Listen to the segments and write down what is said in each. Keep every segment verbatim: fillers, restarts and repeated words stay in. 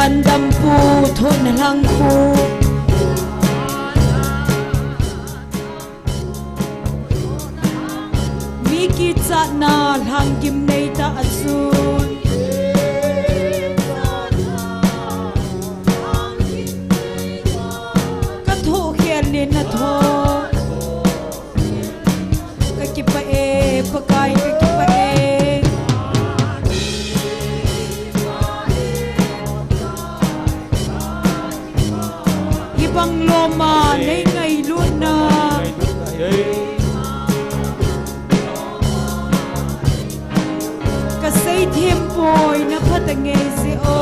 Dampu, thon lhangpu. Mi kichatna lhangkim neitah a chun. Ka thoh khel nin na thoh. Ka kipah e, Pakai, ka kipah e. Hibang loma nei ngailutna. Ka seithem poi na phatah ngei jeh o.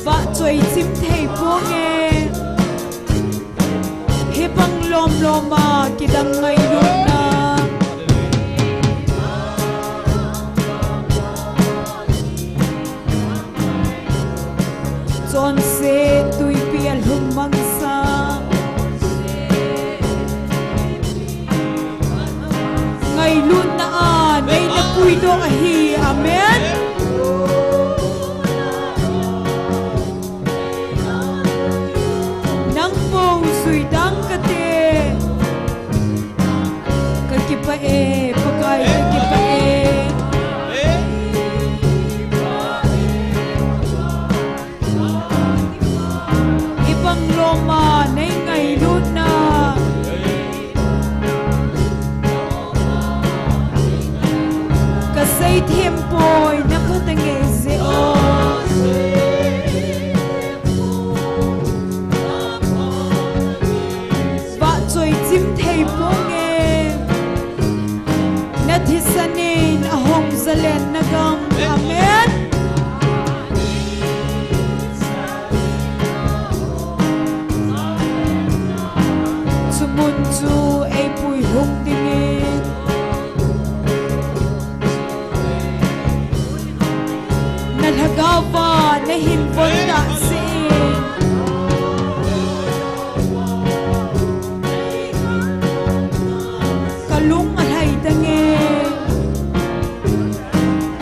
Vahchoi chim thei ponge. Hibang lom loma kidang ngailutna. Chonset tuipi a lhum mangsa. Ngailutna a nei na puidoh ahi. Amen. Nang bou jui dang kate. Ka kipah e, Pakai, ka kipah e. Hibang loma nei ngailutna. Ka seithem poi na phatah ngei jeh o. Vahchoi chim thei ponge. Na thisan in a hong zalen na gam. Amen. Chumun chu eipui hung dingin. Na lhagao va na hin von tah seh in. Ka lung a lhai tange.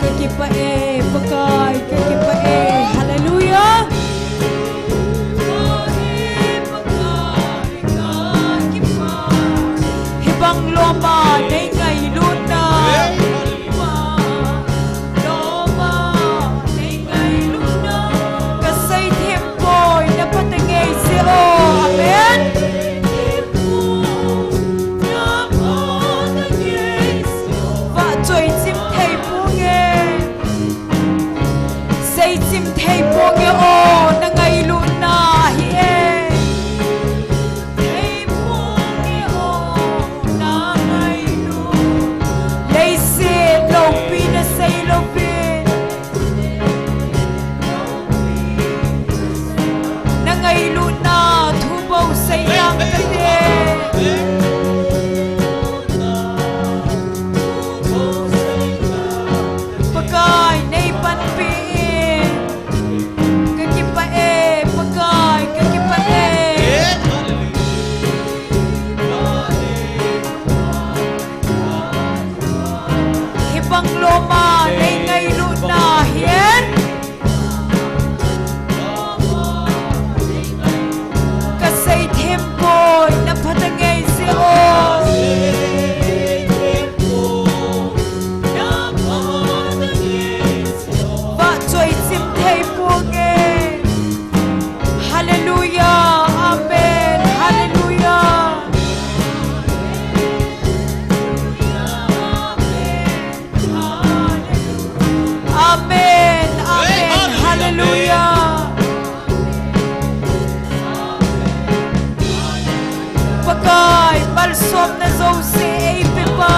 Ka kipah e, Pakai, ka kipah e. Hallelujah. Hibang loma nei ngailutna. Loma nei ngailutna. Ka seithem poi na phatah ngei jeh o. Amen. Vahchoi chim thei ponge. Seichim thei ponge o, na ngailutna ahi e. Thei ponge o, na ngailut. Leiset lopi na sei louvin. Na ngailutna thu bou sei lang kate. Pakai nei panpi in. Ka kipah e, Pakai, ka kipah e. Hibang loma nei ngailutna hi e. Ka seithem poi na phatah ngei jeh o. Vahchoi chim thei ponge. Hallelujah. Amen. Hallelujah. Amen. Amen. Hallelujah. Pakai, malsomna jouse eipe pa.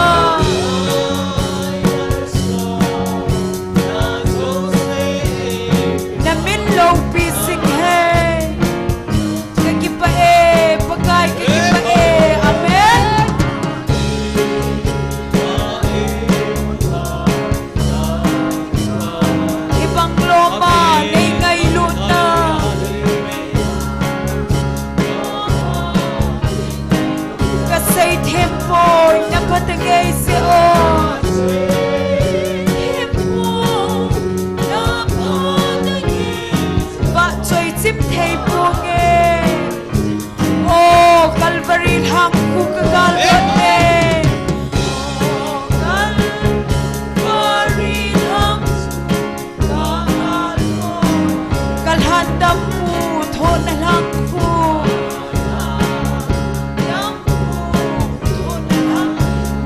Na min loupi jing hen. Ka kipah e, Pakai, ka kipah e. Amen. Hibang loma nei ngailutna. Ka seithem poi, na phatah ngei jeh o. Vahchoi chim thei ponge. O Calvary lhangkhu ka gal got e. O Calvary lhangkhu ka gal got. Ka lhandampu thohna lhangkhu.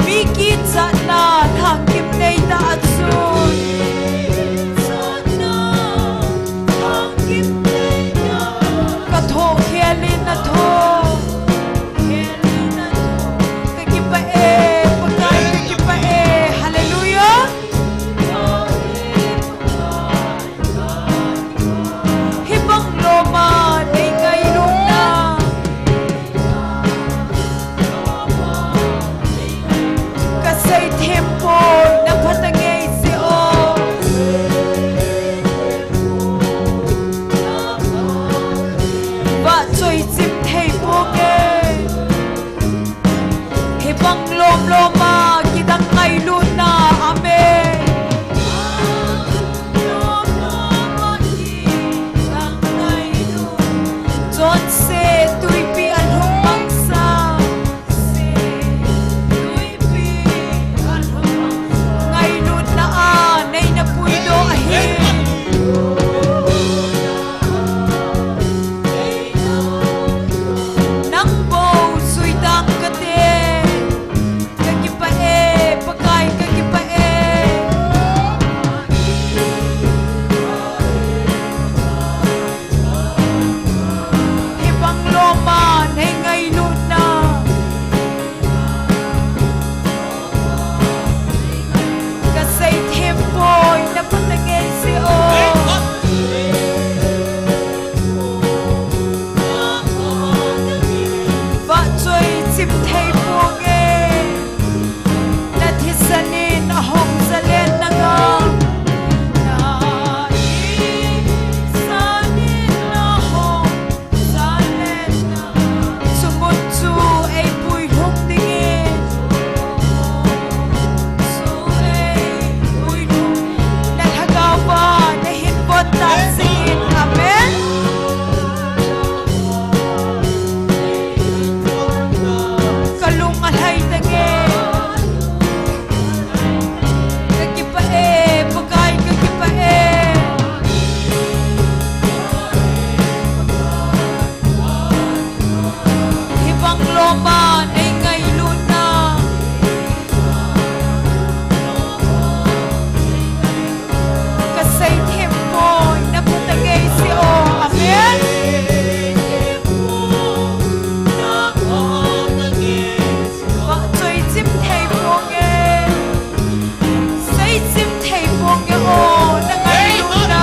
Mi kichatna lhangkim nei ta a chun. Ka thoh khel in a thoh. Ka kipah e, Pakai ka kipah e. Hallelujah. Hibang loma nei ngailutna. Ka seithem poi, na phatah ngei seh o. Vahchoi chim thei ponge. Hibang lom loma kidang ngailutna. Amen. Chonse tuipi a lhung mangsa. Ngailutna a nei na puidoh ahi. Nang bou sui tang kate. Ka kipah e, Pakai ka kipah e. Hibang loma nei ngailutna. Ka seithem poi, na phatah ngei seh o. Vahchoi chim thei ponge. Na thisan in a hong zalen na nga. Na thisan in a hong zalen na. Chu mun chu ei puilhung dingin. Chu ei puilhung. Na lhagao va na hin von ta singin. Amen. Ka lung a lhai tange. Ka kipah e, Pakai ka kipah e. Hibang loma nei ngailutna. Ka seithem poi, na phatah ngei seh o. Amen. Vahchoi chim thei ponge. Seichim thei ponge o, na ngailutna.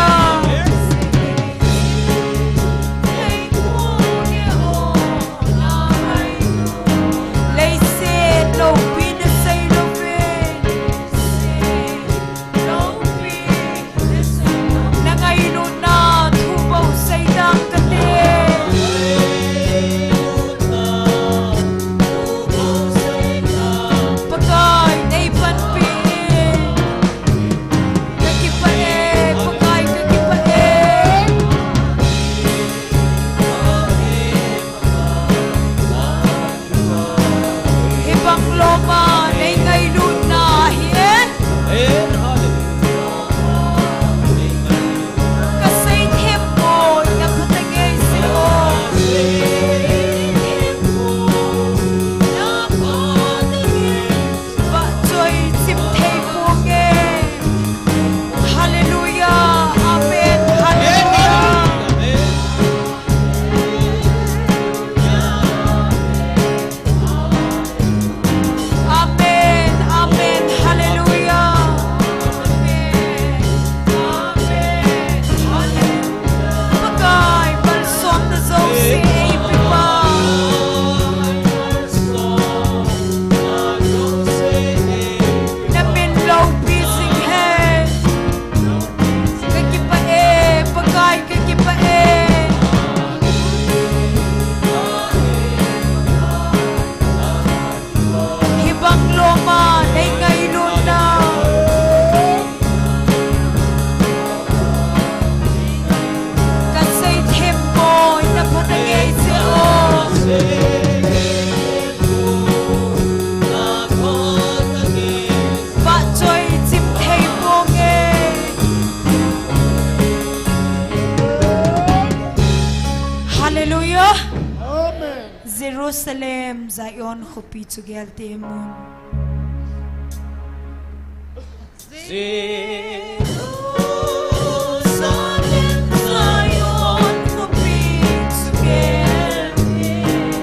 Jerusalem, Zion khopi chu gel temun.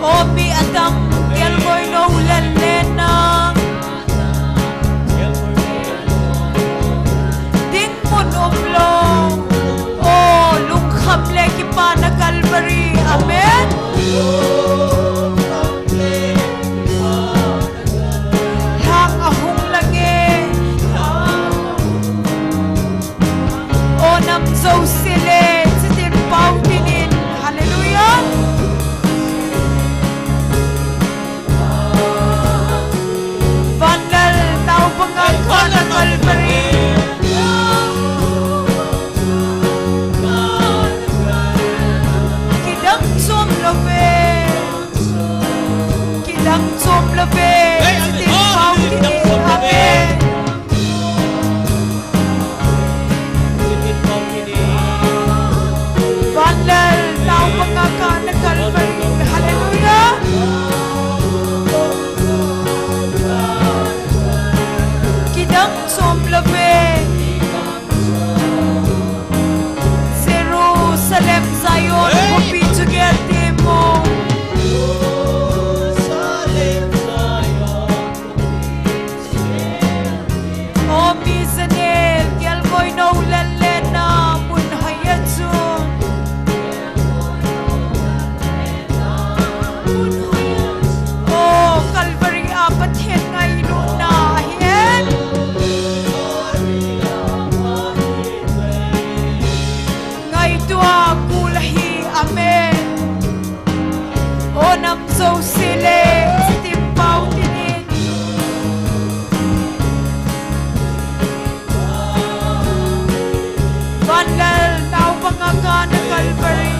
O mi adang, gel ngoi nou lel lena. Ding mun umlou. O, lungkham le kipana Calvary. Amen. Lhang ahung lange. O nam jouse le, chitin pao tinin. Hallelujah. Vanlal naobanga kana Calvary. Kidang chom lou ve. Kidang chom lou ve. Chitin pao tinin. Amen. Vanlal naobanga kana Calvary. Hallelujah. Kidang chom lou ve. Jerusalem, Zion khopi chu gel temun. O mi janel, gel ngoi nou lel lena, mun hoiya chu. O Calvary a Pathen ngailutna ahi. Ngaito a kul ahi. Amen. O nam jouse le, chitin pao tinin. Vanlal naobanga kana Calvary.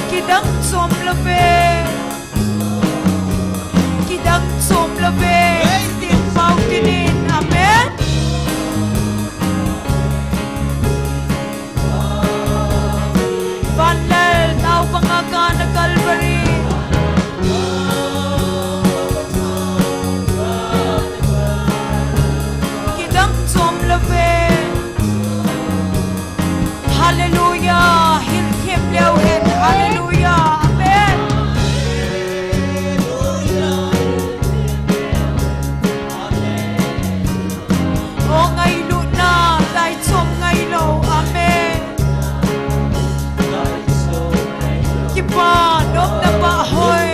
Kidang chom lou ve. Kidang chom lou ve. Chitin pao tinin. Amen. Vanlal naobanga kana Calvary. Kidang chom lou ve. Hallelujah. Hil them leu hen. Hallelujah. Amen. O ngailutna, dai chom ngailou. Amen. Kipa nopna pahoi.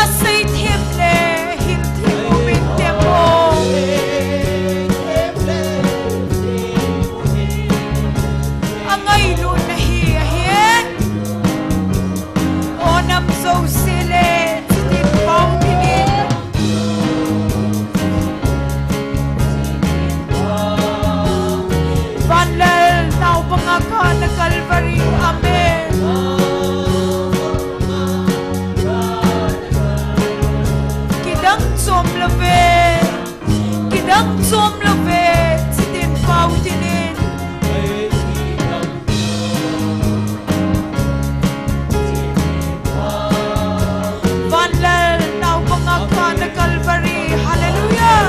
Asei them le, hil them umin temo. Angailutna hi ahi. O nam jouse le, chitin pao tinin. Vanlal naobanga kana Calvary. Amen. Kidang chom lou ve. Kidang chom lou ve. Chitin pao tinin. Vanlal naobanga kana Calvary. Hallelujah.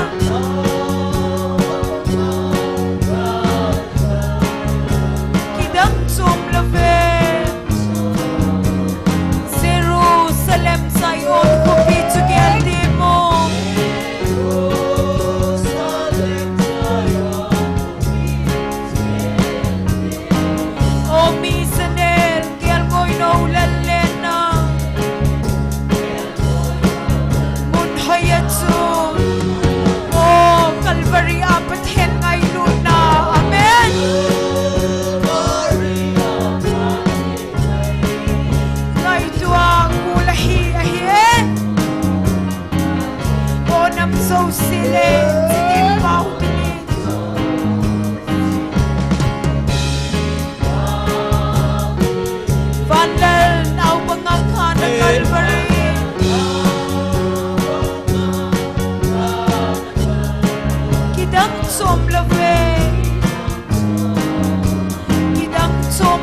Kidang chom lou ve. Jerusalem, Zion khopi chu gel temun. O mi janel, gel ngoi nou lel lena. Mun hoiya chu. O Calvary a Pathen ngailutna. Amen. Ngaito a kul ahi, ahi e. O nam jouse le, chitin pao tinin. Vanlal naobanga kana Calvary. Kidang chom lou ve. Kidang chom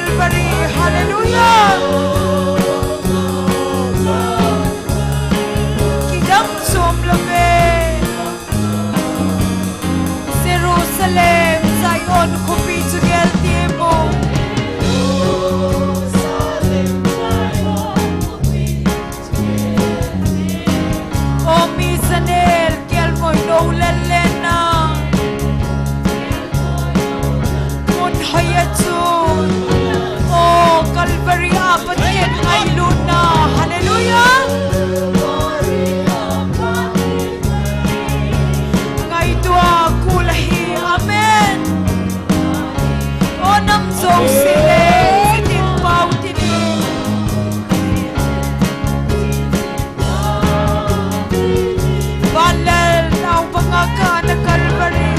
Calvary, hallelujah. Kidang chom love. Jerusalem, Zion khopi chu gel temo. O mi Janel, kelngoi lou lel lena. Mun hoiya chun. O Calvary a Pathen ngailutna. Hallelujah. Ngaito a kul ahi. Amen. O nam jouse le, chitin pao tin. Vanlal naobang a kana Calvary.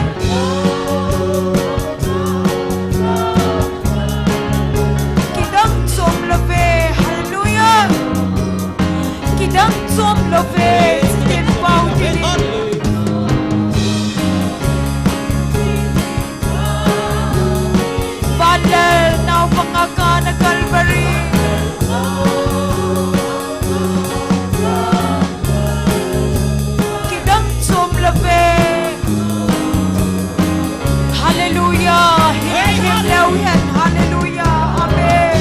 Kidang chom love, hallelujah. Kidang chom love, chitin pao tin. Vanlal naobang a kana Calvary. Kidang chom love. Hallelujah. Him, him leu hen. Hallelujah. Amen.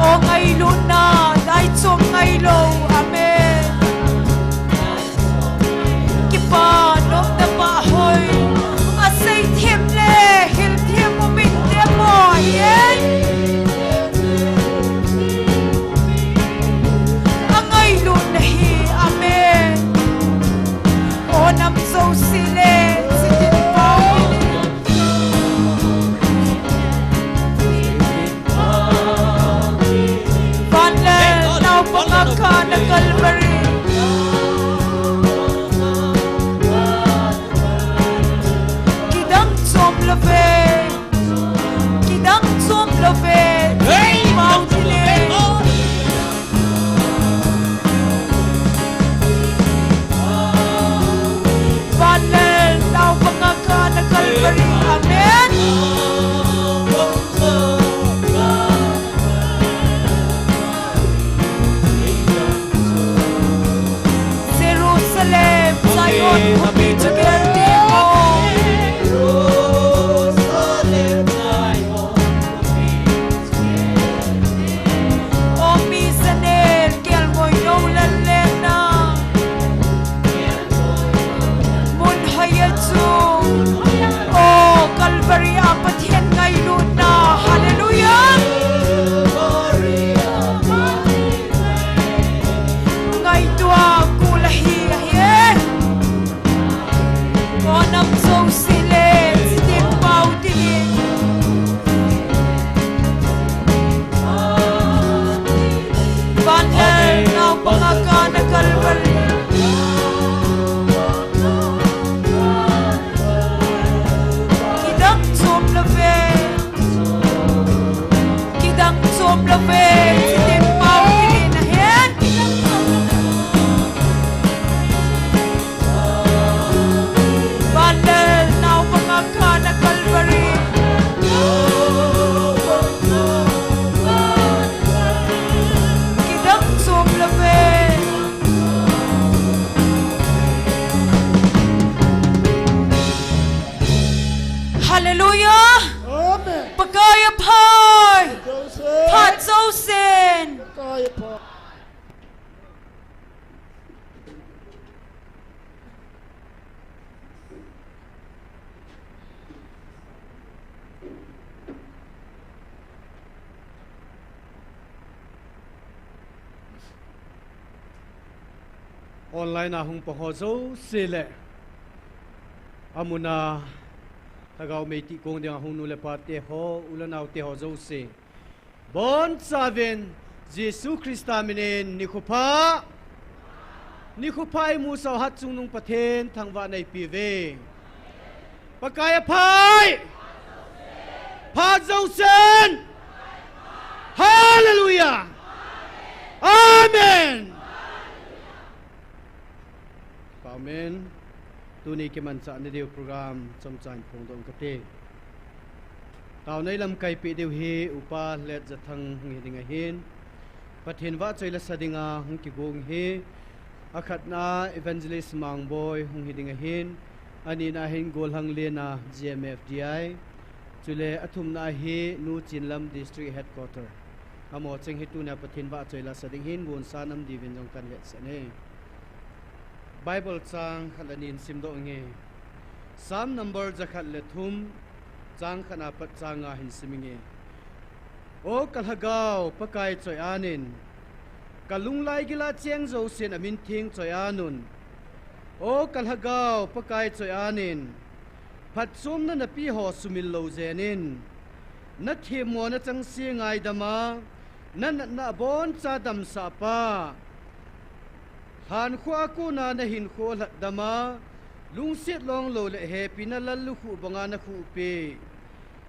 O ngailutna, dai chom ngailou. Amen. Kipa, nopna pa hoi. Asei them le, hil them um inte mo, ye. Angailutna hi, amen. O nam jouse le, chitin pao tin. Vanlal naobang a kana Calvary. Kidang chom love. Kidang chom love. Hey, pao tin e. Vanlal naobang a kana Calvary. Amen. Jerusalem, Zion khopi chu gel temo. O mi Janel, kelngoi lou lel lena. Mun hoiya chu. O Calvary a Pathen ngailutna. Hallelujah. Ngaito a kul ahi, ahi. O nam jouse le, chitin pao tin. Vanlal naobang a kana Calvary. Kidang chom love. Kidang chom love. Chitin pao tin ahen. Vanlal naobang a kana Calvary. Kidang chom love. Hallelujah. Amen. Pakai aphai. Joseph. Phat jousen. Pakai aphai. Online a hung pang ho jouse le, amun a Lhagao Meitei kong dinga hung nu le pa te ho, u le nao te ho jouse. Bonchauvin Jesu Christa minin nikho pha. Nikho pha imusah u Hatchungnung Pathen thangvahna eipeuve. Pakai aphai. Phat jousen. Hallelujah. Amen. Amen. Tuni kimanchah nadiu program chomcha in phongdoh kate. Taona ilamkaipi diu hi Upa Letjathang hung hiding ahin, Pathen vahchoi lasa dinga hung kigong hi. Akhatna Evangelist Mangboi hung hiding ahin, anina hin Golhang Lena G M F D I, chule athumna hi Nu Chinlam District Headquarter. Amaho cheng hi tunia Pathen vahchoi lasa ding hin gonsa nam diuvin jong kahin hetsah e. Bible chang khat le ni hin simdoh inge. Psalm number jakhat le thum, chang khatna pat chang nga hin sim inge. O kalhagao Pakai choi-anin, kalunglai gila cheng jousen amin theng choi-anun. O kalhagao Pakai choi-anin, phatchomna napiho sumil lou jenin, nathemmona chengse ngaidama, nanatna aboncha damsahpa, lhankhoa kona nahinkho lhatdama, lungset longlou le hepina lallukhuh banga nakhuhpeh,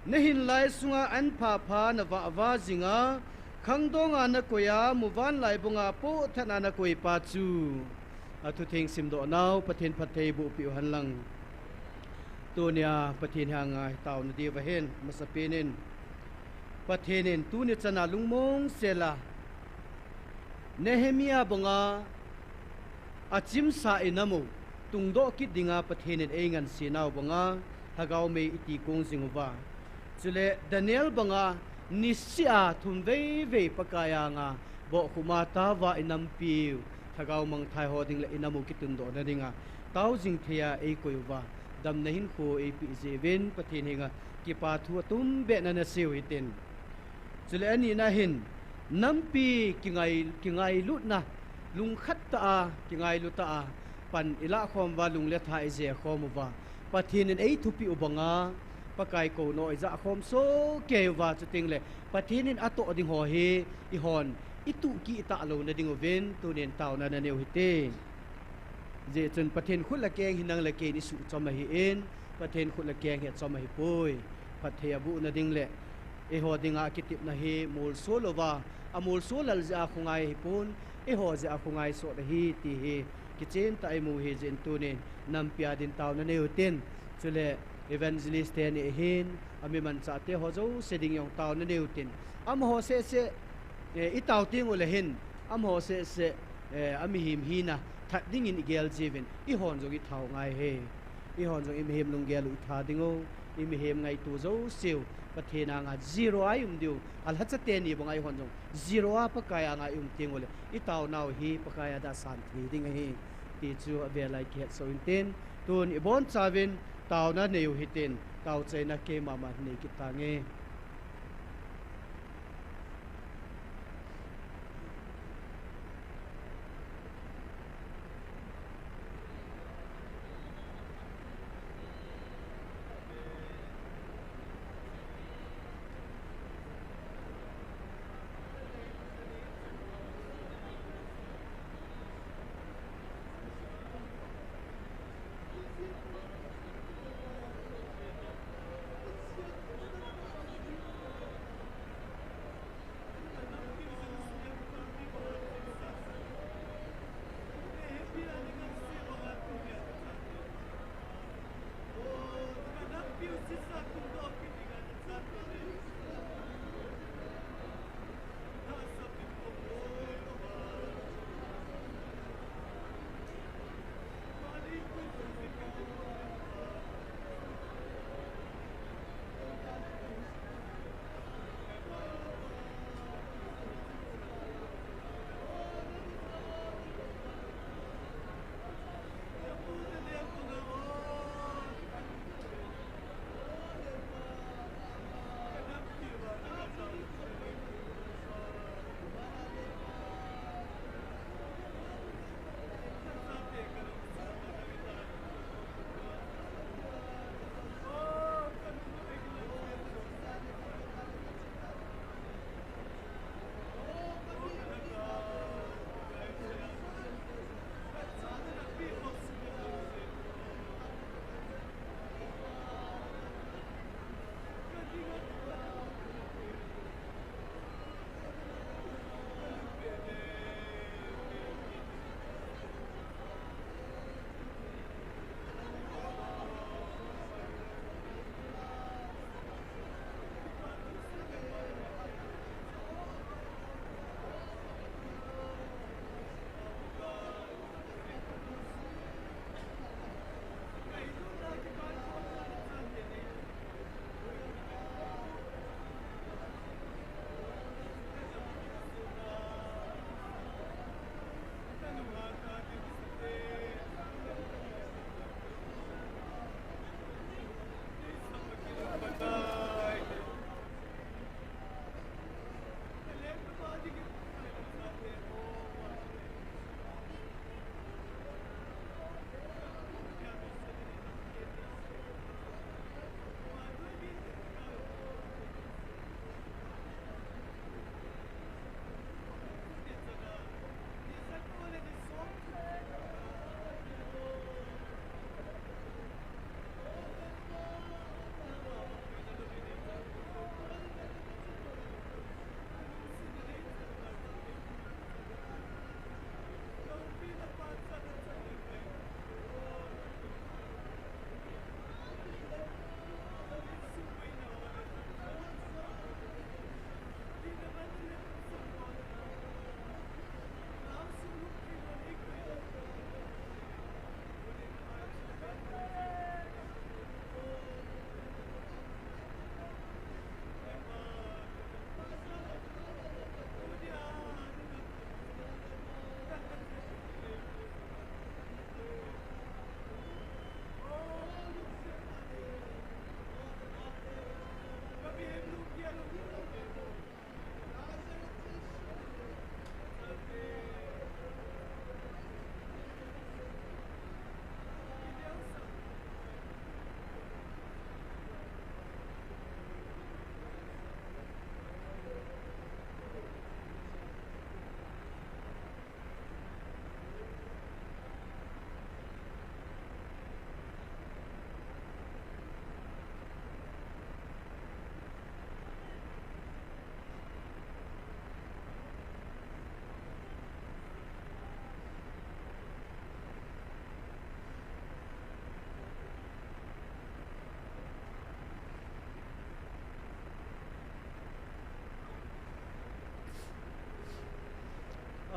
nahinlai sunga anphapha navahva jinga, khangdonga nakoiya, muvan laibunga pohthatna nakoipa chu. Athutheng simdoh nau Pathen phatthei bohpeh u henlang. Tunia Pathen henga taona diuva hin, masapen in, Pathen in tuni chana lungmong sela Nehemiah banga achimsa inam u tungdoh kit dinga Pathen in eingansenau banga lhagao mei iti kong jing uva, chule Daniel banga niseh a thumveivei Pakai anga bohkhuma taova inampiu lhagao mangthai ho ding le inam u kitundohna dinga tao jing theiya eikoi uva, damna hinkho eipeh jeh uvin Pathen henga kipathu atumbehna naseiu hitin. Chule anina hin, nampi kingai, kingailutna, lungkhat tah a, kingailu tah a pan ilahkhom uva, lung le tha ijehkhom uva, Pathen in eithupeh u banga Pakai kounou ijahkhom sohkei uva, chutengle Pathen in atoh ding ho hi eihon ituhkih talouna ding uvin tunin taona naneiu hite. Hijeh chun Pathen khut le keng hi nang le kei in isuhchom ahin, Pathen khut le keng hi achom ahipoi. Phatthei abohna ding le eiho dinga kitepna hi molso louva, amolso lal jeh a khongai ahipon, eiho jeh a khongai sot ahi ti hi kichentah a imu hijeh in tunin nampia din taona neiu hitin, chule evangelist teni ahin, ami manchah teho jouse ding jong taona neiu hitin, amaho sehseh, eh, itao tengule hin, amaho sehseh, eh, amihem hina that dingin igel jiuvin, eihon jong ithao ngai ahi. Eihon jong imihem lunggel u itha dingu, imihem ngaito jouseu Pathen anga zero a ium diu, alhacha teni banga eihon jong zero a Pakai anga ium tengule itaonau hi Pakai a dia asan thei ding ahi, ti chu avel a ikihetsoh intin, tun ibonchauvin taona neiu hitin, taochaina keima ma nei kit tange.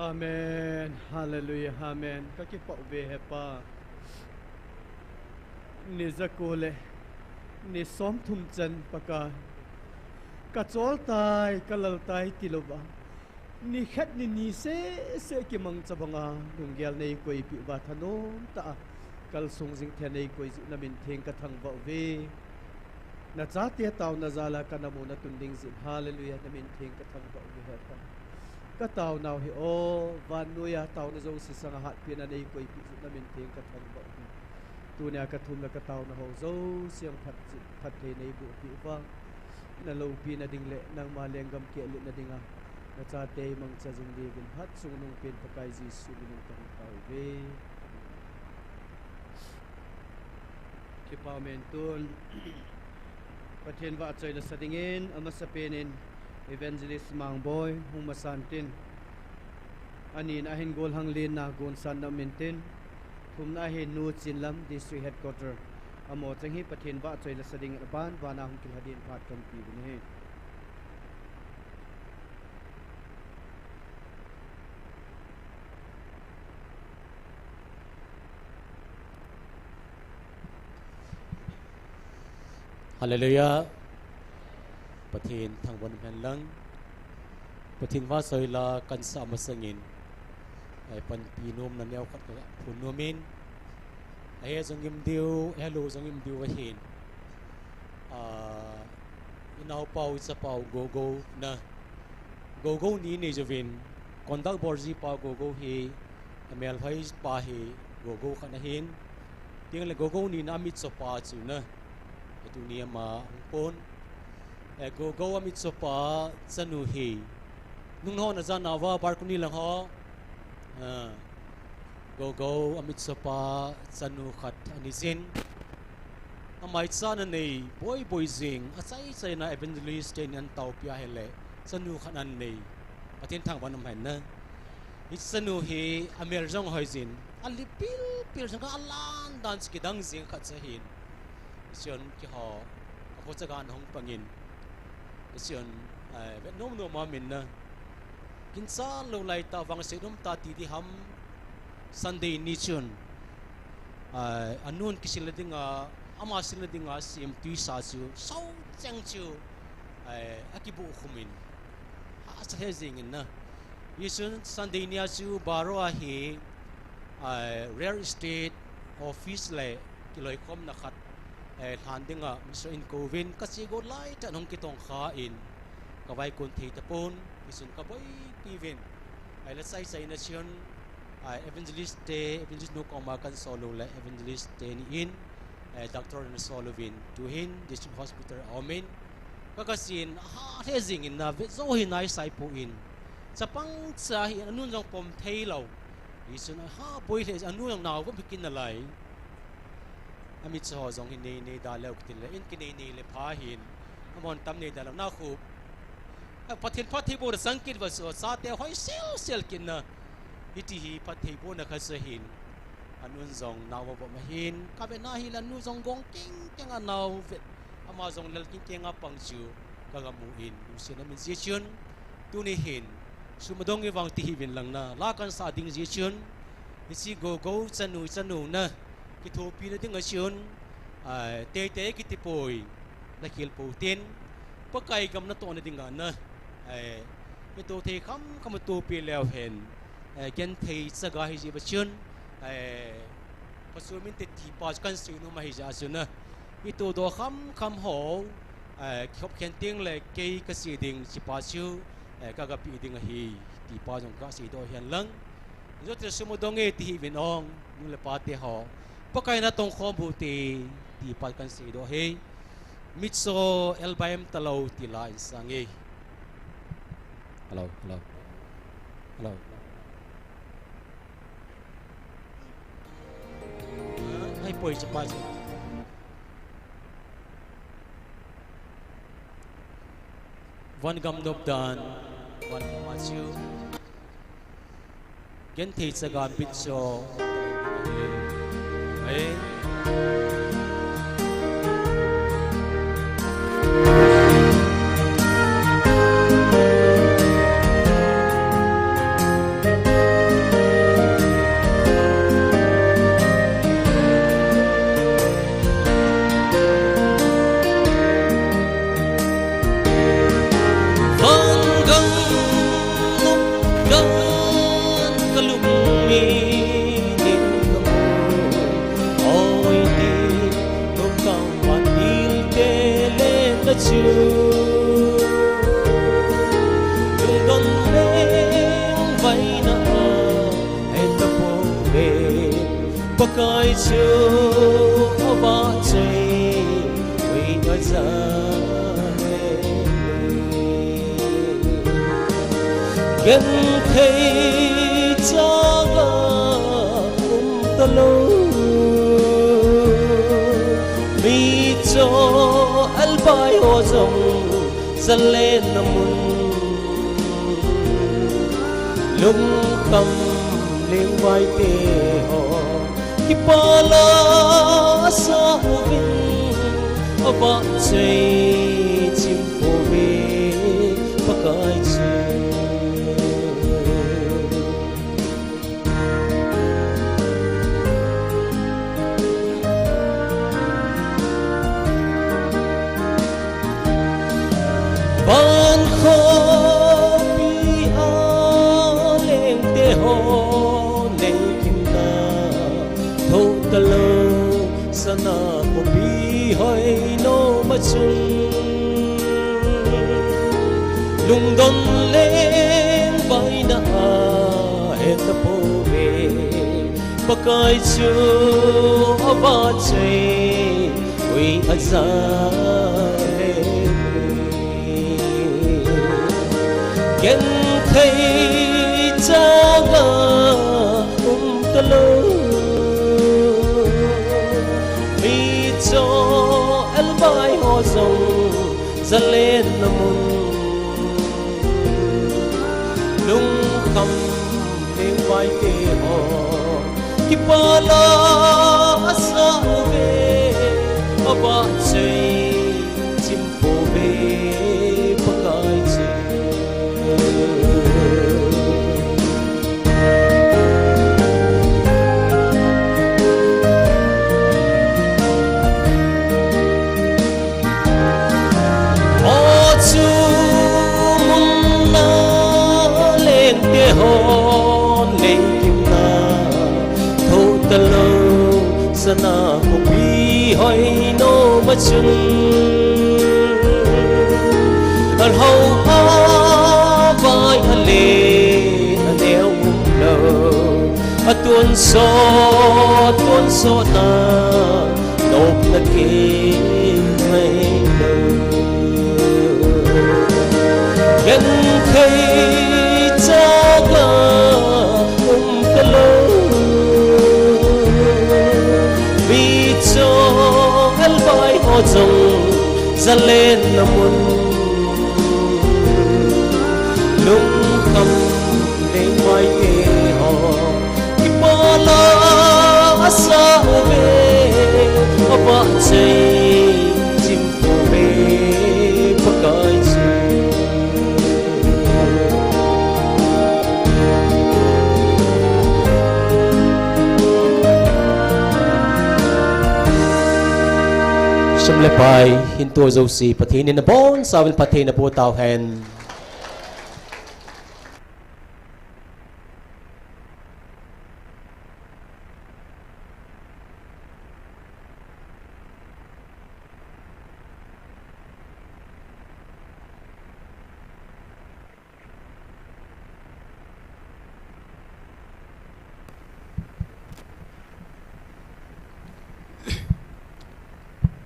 Amen. Hallelujah. Amen. Ka kipah uve, He Pa. Ni jako le ni somthum chan Pakai, ka chol tai, ka lal tai tilouva, ni khat ni ni seh seh kimangcha banga lunggel nei koipeh uva thanom tah a kalsung jing thei a nei koi jeh u na min theng ka thangvah uve. Na chate taona jal a ka na mun a tun ding jeh in, hallelujah, na min theng ka thangvah uve, He Pa. Ka taonau hi, o, vannoiya taona jouse sanga hatpen a nei koipeh jeh u na min theng ka thangvah uve. Tunia ka thum le ka taona ho jouse jong phat, phatthei nei bohpeh uva, na loupina ding le nangma lenggam keh lutna dinga na chate mangcha jing diuvin hatchungnung pen Pakai Jesu min in ka hung tao uve. Kipa umen. Tun Pathen vahchoi lasa dingin amasapen in Evangelist Mangboi hung masan tin, anina ahin golhang lenna gonsan na um intin, thumna ahin Nu Chinlam District Headquarter, amaho cheng hi Pathen vahchoi lasa dingin aban vana hung kilha din phat kan pe uvin ahi. Hallelujah. Pathen thangvah in umhen lang. Pathen vahchoi la kan sah masangin, ei panpi nomna neokhat ka phon nomin, ahe jong im diu, ahelou jong im diu ahin. Ah, inaopau, ichapau Gogou na, Gogou ni nei jouvin, conduct bol jipa Gogou hi, amelhoi pa hi Gogou khat ahin, tengle Gogou nina amitchopa chu na, tuni ama hung pon. Eh, Gogou amitchopa chanu hi, nunghon ajanauva balcony lang ho, ah, Gogou amitchopa chanu khat anijin, amaichana nei boiboi jing, achaichaina evangelist tenin antaopi ahile, chanu khat anei. Pathen thangvah in umhen na. Hiche chanu hi amel jong hoijin, ali pilpil jong, alan dan chu kidang jing khat chu ahin. Hichun keiho, kakho chaga ana hung pangin, hichun, eh, vet nomnom a min na, ginchat lou laitah vang seinom tah ti diham, Sunday ni chun, eh, anun kisilna dinga, ama silna dinga asem tuisa chu, sou cheng chu, eh, akibuh khum in, hahsa lheh jengin na. Hichun Sunday nia chu Baro a hi, eh, real estate office le kiloikhomna khat, eh, lhan dinga Mister Inkouvin kache got laitah in hung kitongkha in, kavaikon thei tapon, hichun kaboipi uvin. Ahile chaichaina chun, ah, evangelist te, evangelist nu koma kansol u le evangelist teni in, eh, doctor ana sol uvin, tuhin District Hospital a aumin, ka, kachen, aha lheh jengin na, vet jou hi naisai poi. Chapang cha hi anun jong pom theilou. Hichun aha boi lheh, anu jong naovom hi kit nalai. Amitcho ho jong hi neinei daleu kitin le, in kineinei le pha hin, amahon tam nei daleu nakhu. A, Pathen phattheibohna chang kit uva chu, chate hoi selsel kit na. Hiti hi phattheibohna khat chu ahin. Anun jong naovom ahin, kavetna hile anu jong gong kengkeng a nao vet, ama jong lel kengkeng a pang chu kagamu in, lungsetna min jeh chun, tuni hin, sum adong uvin vang ti hih uvin lang na, la kansah ding jeh chun, hiche Gogou chanu, chanu na, kithopina dinga chun, ah, teitei kiti poi, nakhel pou tin, Pakai gam natohna dinga na, eh, kitoh thei khamkham atohpeh leu hen, eh, genthei chaga hijeh uva chun, eh, phachom inte tipa chu kansei nom ahijeh a chun na, itohdoh khamkham ho, eh, kihop khen tengle kei kache ding, hichepa chu, eh, kagapeh ding ahi, tipa jong kaseidoh hen lang. Jote sum adong e ti hih uvin ong, nu le pa teho, Pakai natong khom uhite, tipa kanseidoh ahi. Mitcho elbaim talou ti la in sang e. Hello, hello. Hello. Hai poi chapa chu. Van gam nop dan, van gam a chu. Genthei chaga mitcho. Ahi. Min in ka mu, oi ti, lungkam a til te le na chu. Lungdon leng vaina a, he ta po ve, Pakai chu a vahchoi, ui a ja. Genthei chang a um talou, mi cho albai ho jong zalen na mun, lungkham lengvai te ho. Kipa la asa uvin, a vahchoi chim pove Pakai chu. Van khopi a lengte ho, lengkimna tho talou, sana khopi hoi nom a chun. Lungdon lengvaina a he ta po ve, Pakai chu a vahchoi, ui a ja le. Genthei chang a um talou, mi cho albai ho jong zalen na mun, lungkham lengvai te ho. Kipa la asa uve, a vahchoi chim pove Pakai chu. O chu mun a lengte hon lengkimna tho talou, sana khopi hoi nom a chun. A lhou a vai a le a neo umlou, a tonsot tonsot na nopna kei ngailou. Genthei chang a um talou, mi cho albai ho jong zalen na mun, lungkham lengvai te ho. Kipa la asa uve, a vahchoi chim pove Pakai chu. Sum le pai hin to jouse Pathen in abonchauvin phatthei naboh tauhen.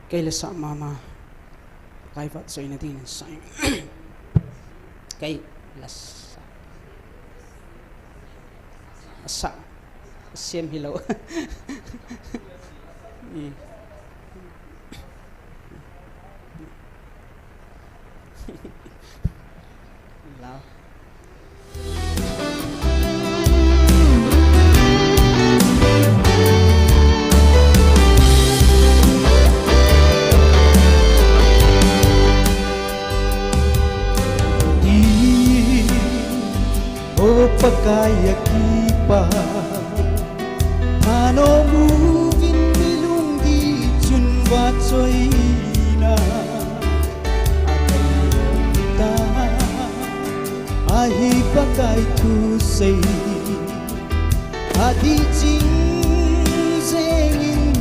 Kei la sa mama, Pakai vahchoina dingin sa. Kei la sa. Asa. Sem hilou. Hmm. Lao. O Pakai a kipa, phanom uvin mi lunggil chun vahchoina a nei lou ta. Ahi Pakai thusei, Adih jing jengin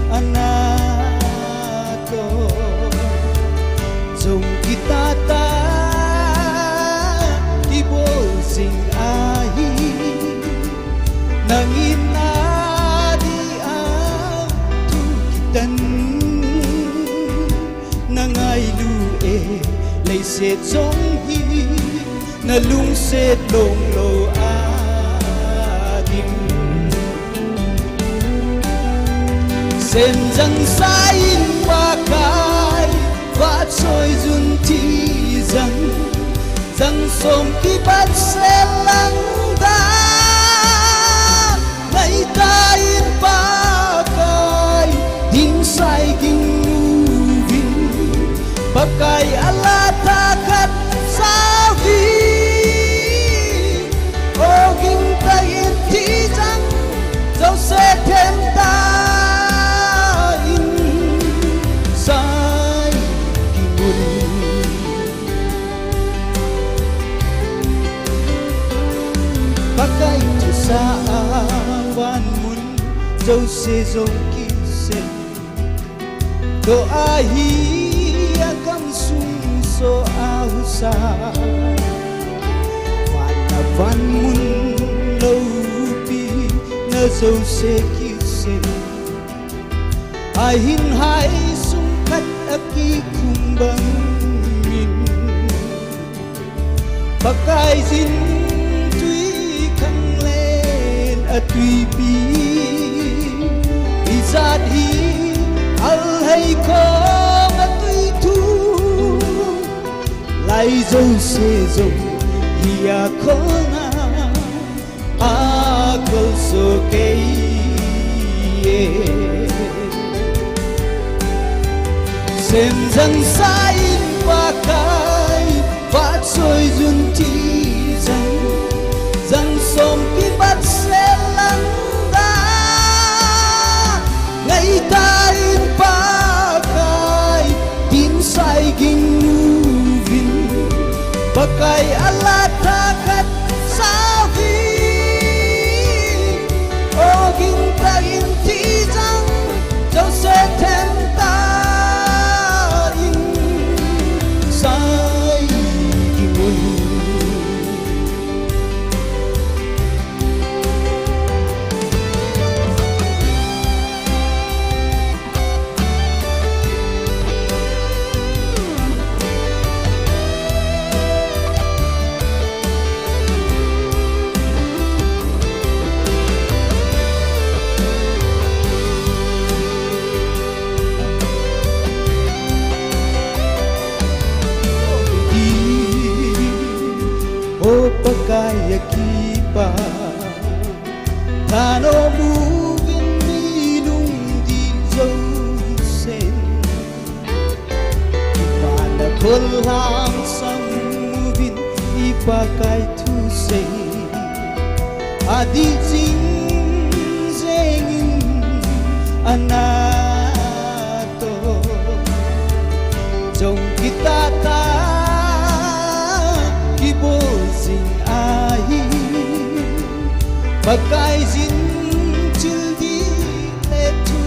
ana to, jong kitah tah kibol jing ahi. Nangin adih a thu kitan na ngailu e, leiset jong hi na lungset longlou a ding. Semjang sa in Pakai, vahchoiyun tijang, jang som kibat sel lang dan, ngaitah in Pakai, ding sai ging uvin, Pakai a la thakhat sauvin, o ging tah in tijang, jouse them tah in sai ging un. Pakai thusah a van mun jouse jong kisem doh ahi, a gamsung so a husa. Van a van mun loupina jouse kisem, a hinghai sung khat a kikhum bangin. Pakaiyin twikhanglen a twipi, ijat hi alhei khong a twithu, lai jouse jong hi a khong a a kol so kei e. Semjang sa in Pakai, vahchoiyun tijang, jang som kibat sel lang dan, ngaitah in Pakai, ding sai ging uvin, Pakai a la thakhat sauvin, o ging tah in tijang, jouse them tah in sai ging un. O Pakai a kipa, thanom uvin mi lungdih jousen, kipana khol lhangsam uvin i Pakai thusei, adih jing jengin ana to, jong kitah tah kibol jing ahi. Pakaiyin childih le thu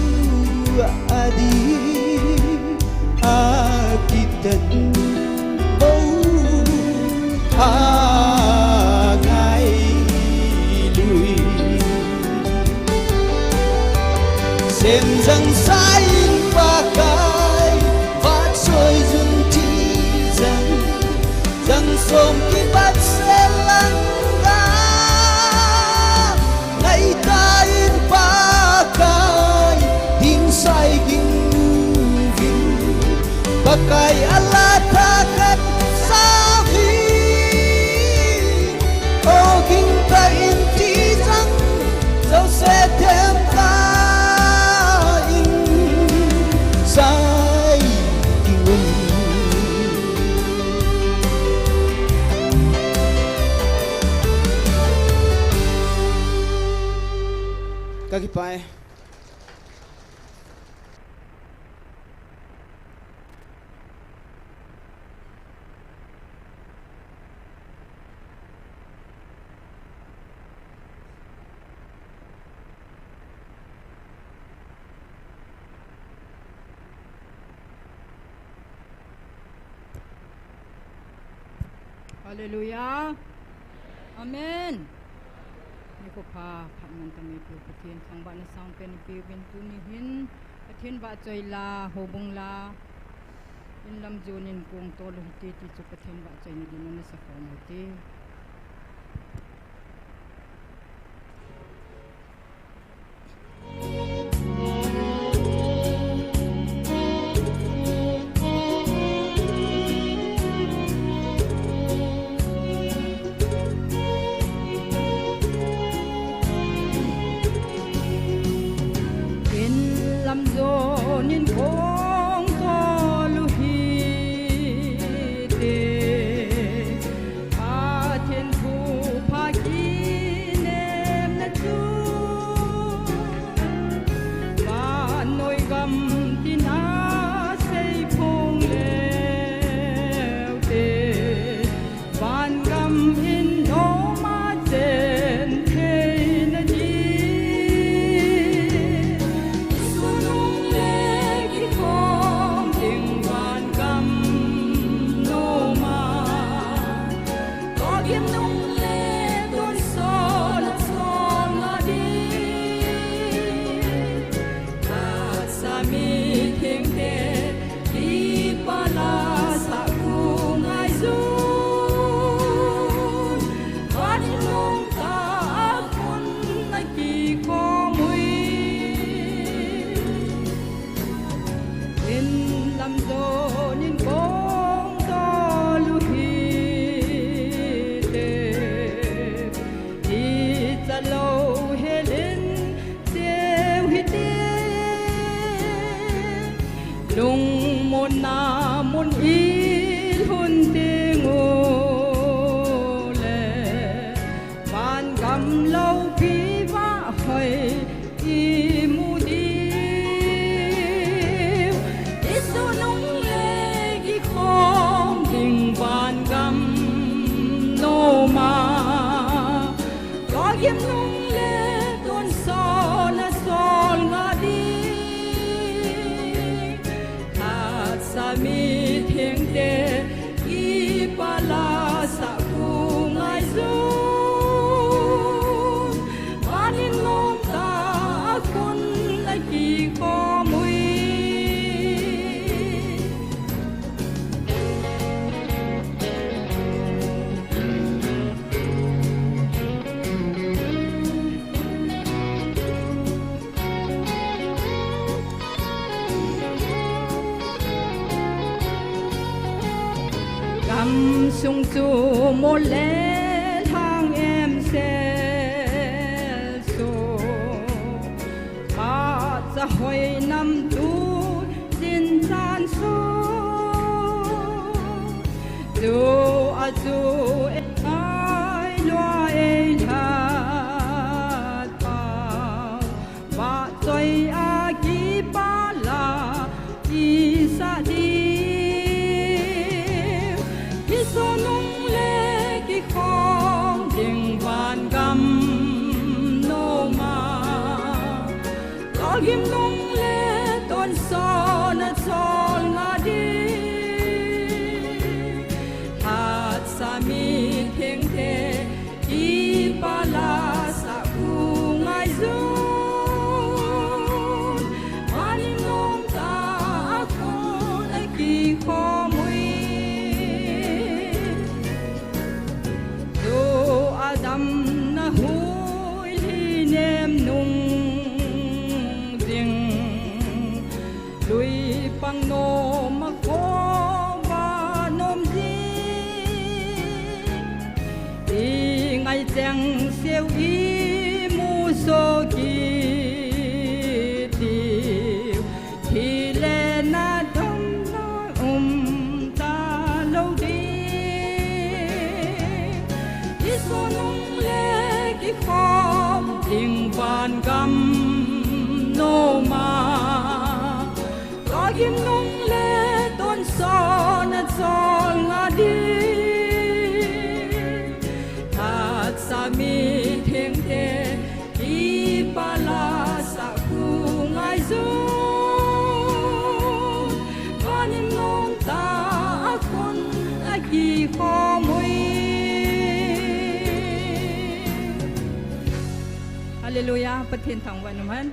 adih a kitan bou a ngailui. Semjang sa in Pakai, vahchoiyun tijang, jang som kibat sel lang dan, ngaitah in Pakai, ding sai ging uvin, Pakai a la thakhat sauvin, o ging tah in tijang, jouse them tah in sai ging un. Ka kipah e. Hallelujah. Amen. Nikho pha, phatman tah in Pu Pathen thangvahna sangpen ipeuvin tuni hin Pathen vahchoi la, houbung la, in lam jonin kong tol u hite ti chu Pathen vahchoina din ana sakhom u hite. In lam jonin kong tol u hite. Pathen thupha kinemna chu vannoi gam tina seiphong leu te, van gam in nom a chen theina di. Jesu nung le kikhom ding van gam nom a, Lhagim nung le tonsot a sol nga ding. Phatsa mithengte kipah la sah khu ngaijun, van in nomtah a khun a kikhom uvin. In lam jonin kong tol u hite. Icha lou helin cheu hite. Lungmonna mun i lhun teng ule, van gam loupi vahhoi i mu diu. Jesu nung le kikhom ding van gam nom a, Lhagim nung le tonsot a sol nga ding. Phatsa mithengte kipah la sah khu ngaijun, van in nomtah a khun a kikhom uvin. Gamsung chu mol le lhang em sel chu, phatsa hoi nam tu jin chan chu, tu a chu e ngai lua e lhat pau. Vahchoi a kipah la i sah diu. Jesu nung le kikhom ding van gam nom a, Lhagim nung le tonsot a sol nga ding. Phatsa mithengte kipah la sah khu ngaijun, van in nomtah a khun a kikhom uvin. Tu a damna huilhi nem nung ding, luipang nom a khoh va nom ding. I ngai cheng seu i mu so kit diu, thi le natna dong um ta lou ding. Jesu nung le kikhom ding van gam nom a, Lhagim nung le tonsot a sol nga ding. Phatsa mithengte kipah la sah khu ngaijun, van in nomtah a khun a kikhom uvin. Hallelujah, Pathen thangvah in umhen.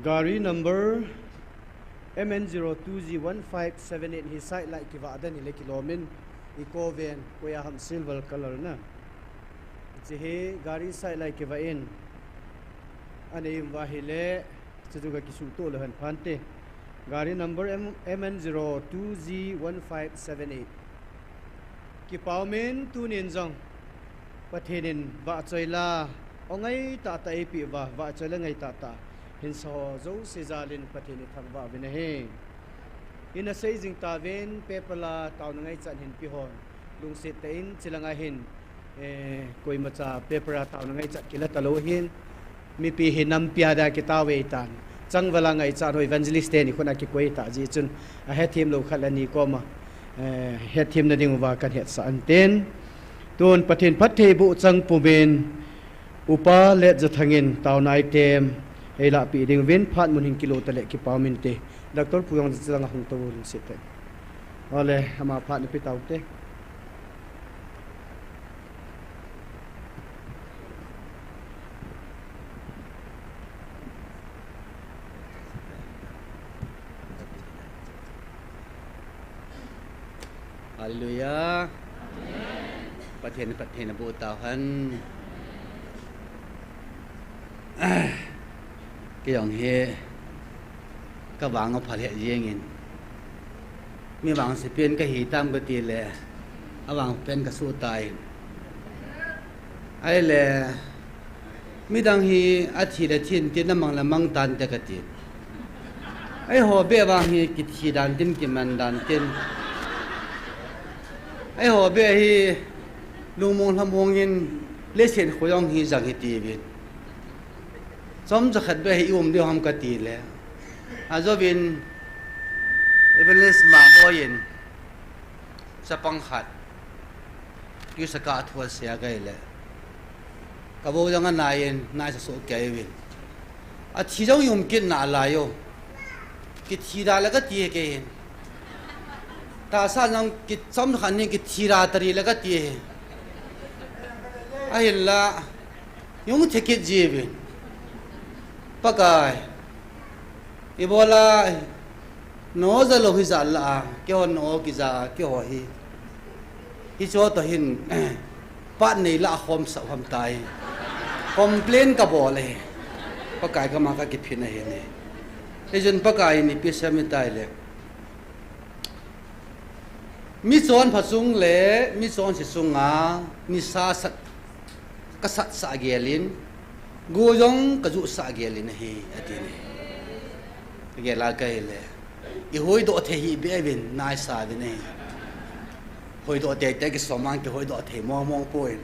Gari number M N zero two G one five seven eight hi side light kivah dan hile kilom in, Eeco van, koiya ham silver color na. Hiche hi gari side light kivah in, anei um uva ahile, chuchu kakisuhtoh leu hen phante. Gari number M-, M N zero two G one five seven eight. Kipa umin tunin jong Pathen in vahchoi la, o ngai tahtah eipeh uva, vahchoi la ngai tahtah hinsa ho jouse jal in Pathen ithangvah uvin ahi. Ina sei jing tauvin, paper la taona ngaichat hin pe hon, lungset tah in, chulanga hin, eh, koimacha paper a taona ngaichat kila talou hin, mipi hi nampi a dia kitao ve tan. Changval a ngaichat ho evangelist teni khut a kikoi tah jeh chun, ahethem lou khat le ni koma, eh, hetthemna ding uva kan hetsah in tin. Tun Pathen phattheiboh chang pumin, Upa Letjathang in taona item eilahpeh ding uvin, phat mun hin kilo tale kipa umin te. Doctor Pu jong chulanga hung tou lungset tah in. Ole, ama phat nape taute. Hallelujah. Pathen, Pathen aboh tauhen. Kei jong hi kavang aphal het jengin. Mi vangse pen kahi tam kati le, avang pen kasuh tai. Ahile, midang hi athi le thin tin, amang le mang tante kati. Eiho beh vang hi kithi dan tin, kiman dan tin. Eiho beh hi lungmong lhamong in leiset kho jong hi jang hi tiuvin. Chomcha khat beh hi i um diu ham kati le. Ajouvin Evangelist Mangboi in chapang khat tuisa kah a thu asei a kei le. Ka vo jong anai in, naisa soh kei uvin. Athi jong i um kit nalai o. Kithi da le kati kei hin. Tahsa jong kichom khat in kithi da tari le kati hin. Ahinla, i hung the kit jiuvin. Pakai. Ibola, no ja lou hi ja la a, keiho no kija a, keiho hi. Hiche toh hin, phat nei lah a khom sah ham tai. Complain kabol e. Pakai kama kakiphin ahi ne. Hijeh in Pakai in ipi asei em itileh. Mi chonpha chung le mi chonse chunga nisa sat, kasat sah gel in, go jong kajuh sah gel in ahi, ati ne. Kagel a kei le. I hoidoh thei hi be uvin, naisa uvin ahi. Hoidoh teitei kisom a kihoidoh thei mong mong poi.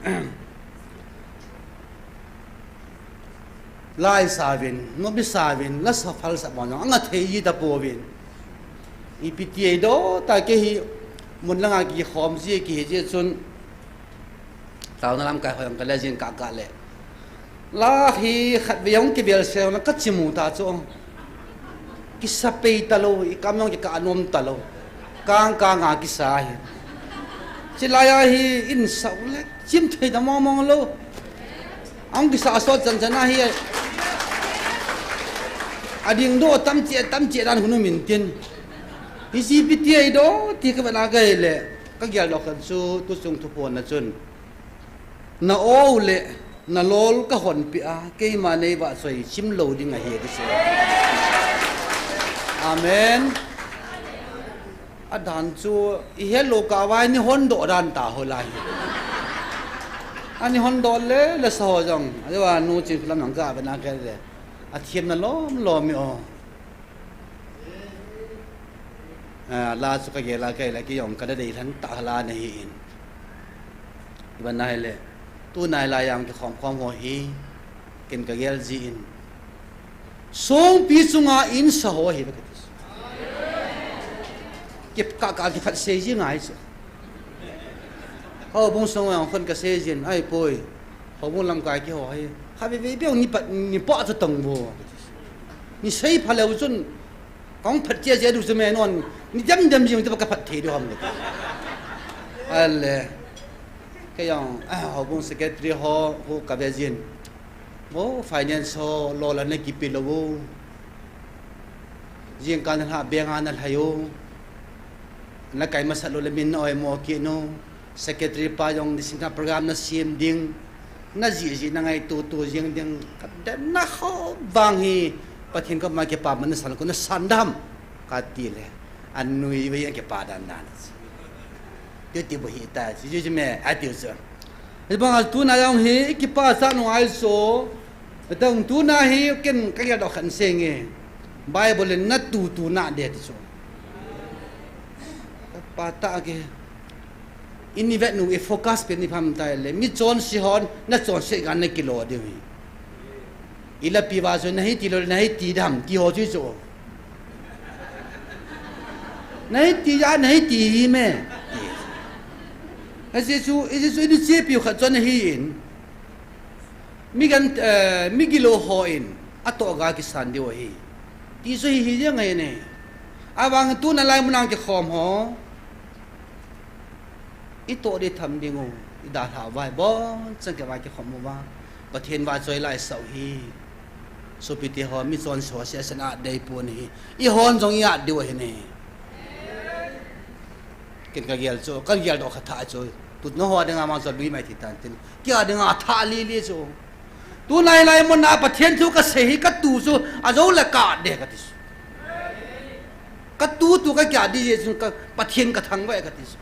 Laisa uvin, nopsa uvin, lasa phalsa bon jong anga thei ji tapouvin. Ipi ti eidoh ta kei hi mun langa kikhom ji kihi ji chun. Taona lamkai hoi jong kale jin kaka le. La hi khatvei jong kibel se jong kachimu ta chu. Kisa pei talou, i kam jong kikah nom talou. Kang kang a kisa hi. Chilai a hi in sao le. Chim thei ta mong mong lou. Ahung kisa sot chan chan ahi. Ading doh tamche, tamche dan hunu min tin. Hiche ipi ti eidoh ti kavet a kei le. Kagel doh khan chu, tu chung thuphon na chun. Na o le, na lol kahon peh a, keima nei vahchoi chim lou ding ahi kasei. Amen. Adan chu, i helou kah uva, ni hondoh dan ta ho lai. Ani hondoh le, lasa ho jong. Ajeh a nu chin lam nang ka ve na ke le. Athemna lom lom e o. Ah, la chu kagel a kei le kei jong kada dei lhan ta la nahi in. Iban nai le. Tunai la jong kikhom khom ho hi. Ken kagel ji in. Songpi chunga insa ho hi, kipah kah a kiphat sei ji ngai chu. Houbung sung a khun kasei jin, ahipoi. Houbung lamkai keiho hi, kha veve beu ni pat, ni pa chu tong vo. Ni sei pha leu chun, kong phat che che du chu me non, ni dem dem jing chu ka phat thei du ham le. Ale, kei jong, ah, houbung secretary ho, ho ka ve jin. Vo, finance ho, lo la na kipe lou vo. Jingkah na lha, bank a na lhai u. Na kai masat lou le min na oimo kit u. Secretary pa jong nisin a program na sem ding. Na jih jih na ngaito to jing ding. Ka den na ho vang hi. Pathen koma kipa man na san ko na san dam. Ka ti le. Anui ve kipa dan dan. Ti ti bo hi ta. Ji ji me. A ti u chu. Hibang a tuna jong hi, i kipah sa nung ai so. Tang tuna hi, ken ka gel doh khan se nge. Bible in na tu tu na de ti so. Ka pa ta ke. Ini vet nu i focus pe ni pham tai le. Mi chonse hon, na chonse gan na kilo de hi. I lapi va chu na hi ti lou, na hi ti dam, ti ho chu chu. Na hi ti ja, na hi ti hi me. Ti. A Jesu, i Jesu i ni chepi khat chon hi in. Mi gan, eh, mi gilo ho in, a to ga kisan diu hi. Ti chu hi hi jeng ngai ne. Avang tu na lai munang kikhom ho. I to di tham ding u, i dalha vai bon, chang ke vai ke khom u va. Pathen va choi lai sau hi. Sopi te ho, mi chonse ho, sia sen a dei pu ni hi. I hon jong i a diu hi ni. Ken ka gel chu, ka gel doh kha tha chu. Tu no ho ding a mang chu lui mai thi tan tin. Kia ding a tha li li chu. Tu nai lai mun a Pathen thu ka sei hi ka tu chu, a zo le ka de ka ti chu. Ka tu tu ka kia di je chun ka Pathen ka thangvah e ka ti chu.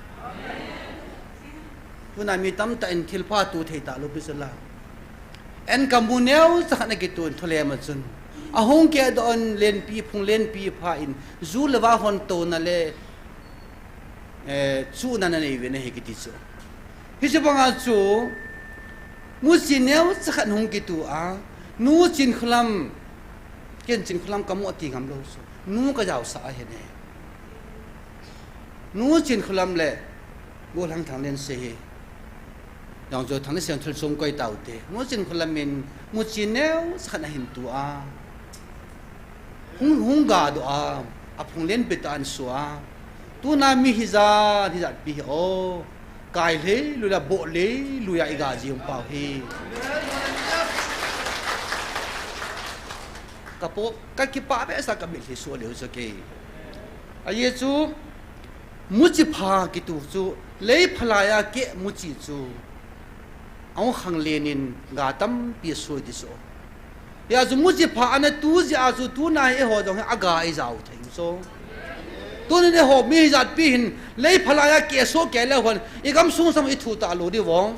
Tuna mi tamtah in thilpha tu thei ta lou pi chu la. En ka mu neo cha khat na kitu in thulem a chun. A hung ke doh in lenpi, phung lenpi pha in, ju le va hon to na le, eh, chu na na nei ve na hi kiti chu. Hiche banga chu, mu chi neo cha khat hung kitu a, nu Chinkholam, ken Chinkholam ka mo ti ngam lou chu. Nu ka jao sa a hi ne. Nu Chinkholam le, Golhang Thanglen se hi. Dong jo Thanglen se thil sum koi tau te. Nu Chinkholam in, mu chi neo cha khat na hin tu a. Hung, hung ga doh a, a phung lenpi ta an su a. Tuna mi hijat, hijat pi hi o. Kai le, lu la bo le, lu ya i ga ji um pau hi. Ka po, ka kipah be sa ka mit hi su le u sa ke. A ye chu, Muchi pha kitu chu, lei phalai a ke muchi chu, ahung khang lenin ga tampi soi di so. Hia chu muchi pha ana tu ji a chu tuna hi eiho jong hi aga i jao thei so. Tunin eiho mi jat pi hin, lei phalai a ke so ke le hon, i gam sung sam i thu ta lo di vong.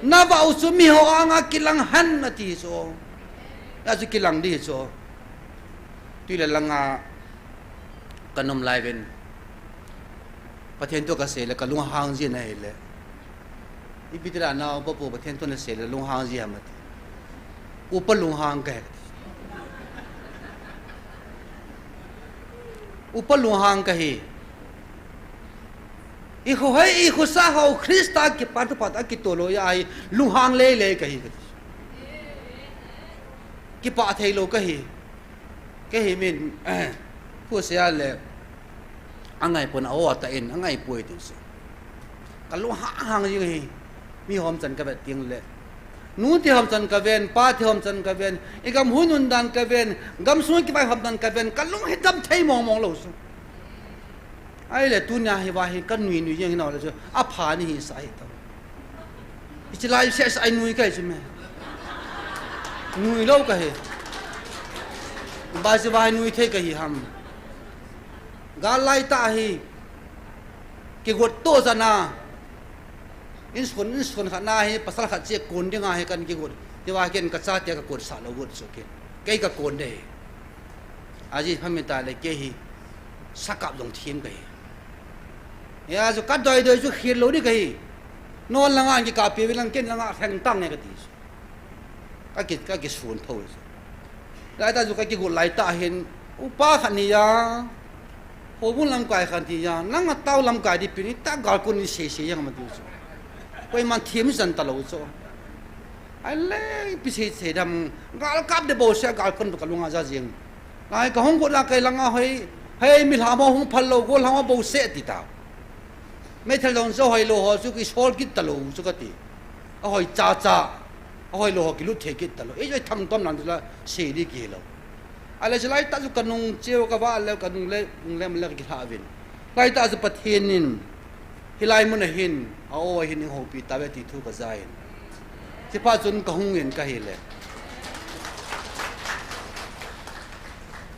Na va u chu mi ho anga kilang han na ti so. Hia chu kilang di so. Tui le langa, Ka nom lai ven. Pathen thu ka sei le ka lunghang jin ahi le. Ipi ti la nao pa pu Pathen thu na sei le lunghang ji ham ati. Upa lunghang ka hi. Upa lunghang ka hi. I kho hai, i kho sa ho Krista kipa thu pa ta kito lo ya hi lunghang lei lei ka hi ka ti. Kipa thei lo ka hi. Kei hi min, khu sia le, angai pon a o ta in, angai poi tu su. Ka lunghang hang jing hi, mi hom chan ka vet ting le. Nu ti hom chan ka ven, pa ti hom chan ka ven, i gam hun un dan ka ven, gam sung ki vai hom dan ka ven, ka lung hi dam thei mong mong lo su. Ai le tunia hi va hi ka nui nui jeng hi nau le chu a pha ni hi sa hi tau. I chi lai se sa ai nui kai chu me. Nui lo ka hi. Ba chi va hi nui thei ka hi ham. Ga lai ta hi. Ki got to sa na. In sun, in sun kha na hi pasal kha che kun ding a hi kan ki got. Ti va ken ka cha te ka got sa lo got su ke. Kei ka kun de. Aji phamita le kei hi sakap jong thim kahi. Hia chu ka doi doi chu khir lo di kahi. Non langa ki kapi vi lang ken langa theng tang ne kati. Ka ki, ka kisun pho. Lai ta chu ka kigu lai ta hin upa khat ni ya. Houbung lamkai khat ni ya. Nang a tau lamkai di pin ta gal kun ni se se yang ma ti chu. Koiman thim san ta lo chu. Ai le, pi sei sei dam, gal kap de bouseh, gal kon ka lunga ja jing. Ai ka hung got la kai langa hoi, hei mi lhama hung phal lou, gol lhama bouseh ti ta. Meithal dong jo hoi lou ho chu ki sol kit ta lou chu ka ti. A hoi cha cha, a hoi lou ho ki lut thei kit ta lou. Ei joi thang tom lang la sei di ki lou. Ale chilai ta chu ka nung cheu ka va le ka nung le, nung le, le ki lha vin. Lai ta chu Pathen in, hilai mun a hin, a o hin houpi ta ve ti thu ka ja in. Chipha chun ka hung in ka hi le.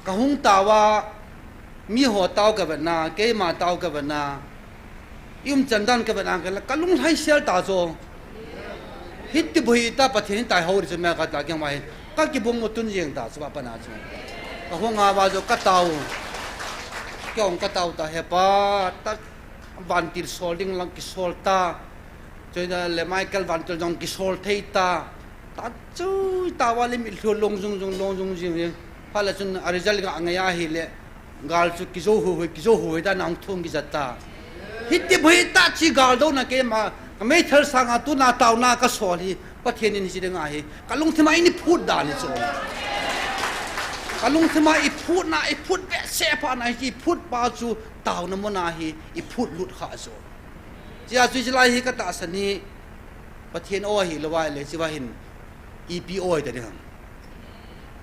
Ka hung ta va, mi ho tau ka ve na, keima tau ka ve na, i um chan dan ka ve na, ka la, ka lung lhai sel ta chu. Hiti boi ta Pathen in tai ho ri chu me ka ta kiang va hin. Ka ki bung u tun jeng ta chu va pa na chu. Ka hung a va chu ka tau. Kiong ka tau ta he pa, ta vantil sol ding lang ki sol ta. Choi na le Michael vantil jong ki sol thei ta. Ta chu ta va le mi lhu long jung jung, long jung jing jing. Pha la chun a result ga ngai a hi le. Gal chu ki jo hu hu, ki jo hu hu ta nang thung ki jat ta. Hiti boi ta chi gal do na keima, ka meithal sanga tu na tau na ka sol hi, Pathen in hi chi ding a hi. Ka lungthim a i ni phut dan hi chu. Ka lungthim a i phut na, i phut be se pha na hi, i phut pa chu tau na mo na hi, i phut lut kha chu. Chia chu chi lai hi ka ta sa ni, Pathen o hi lo vai le chi va hin, i pi o hi ta ding.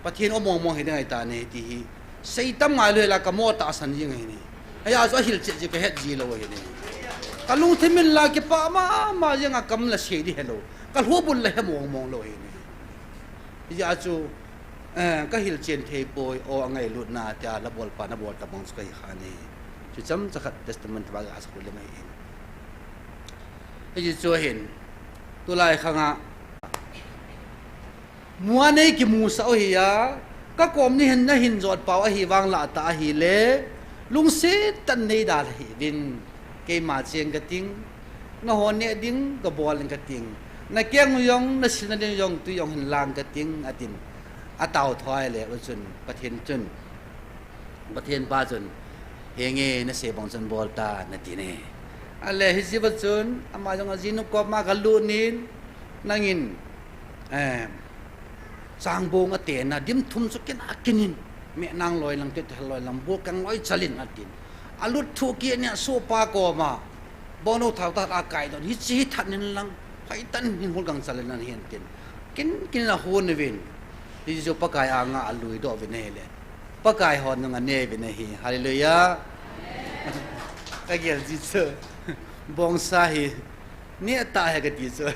Pathen o mong mong hi ding ai ta ne ti hi. Sei tam ngai lo la ka mo ta san jing hi ni. Ai a chu a hil chet ji ka het ji lo hi ni. Ka lungthim in la ki pa ma ma jing a kam la sei di he lo. Ka lhu bul la he mong mong lo hi ni. Hi a chu, eh, ka hil chen thei poi o a ngai lut na tia la bol pa na bol ta mong chu ka hi kha ni. Chu cham cha khat testament ba ga sa ko le mai hin. Hi chu hin. Tu lai khang a Mu a nei kimusah u hi a, ka kom ni hin na hin jot pau ahi vang lah ta ahi le, lungset tah in nei dalha hih uvin, keima cheng ka ting, na hon neh ding ka bol in ka ting, na keng u jong, na silna ding jong, tui jong hin lang ka ting, a tin, a tao thoi le, u chun, Pathen chun, Pathen pa chun, henge na sei bang chun bol ta na ti ne. A le hi jiva chun, ama jong a jinu koma ka lut nin, nangin, eh, changbong a te na, dim thum chu kin a kinin, me nang loi lang, te loi lang, bol kang loi chalin a tin. A lut thu ki ne a so pa koma, Bongno thao ta a kai don, hi chi hi that nin lang, phai tan hin hul gang chal nan hin tin. Kin, kin la hun vin. Hi chu Pakai anga a lui doh vin ahi le. Pakai hon nung a ne vin ahi. Hallelujah. Ka gel ji chu. Bongsa hi. Ne ta he ka ti chu.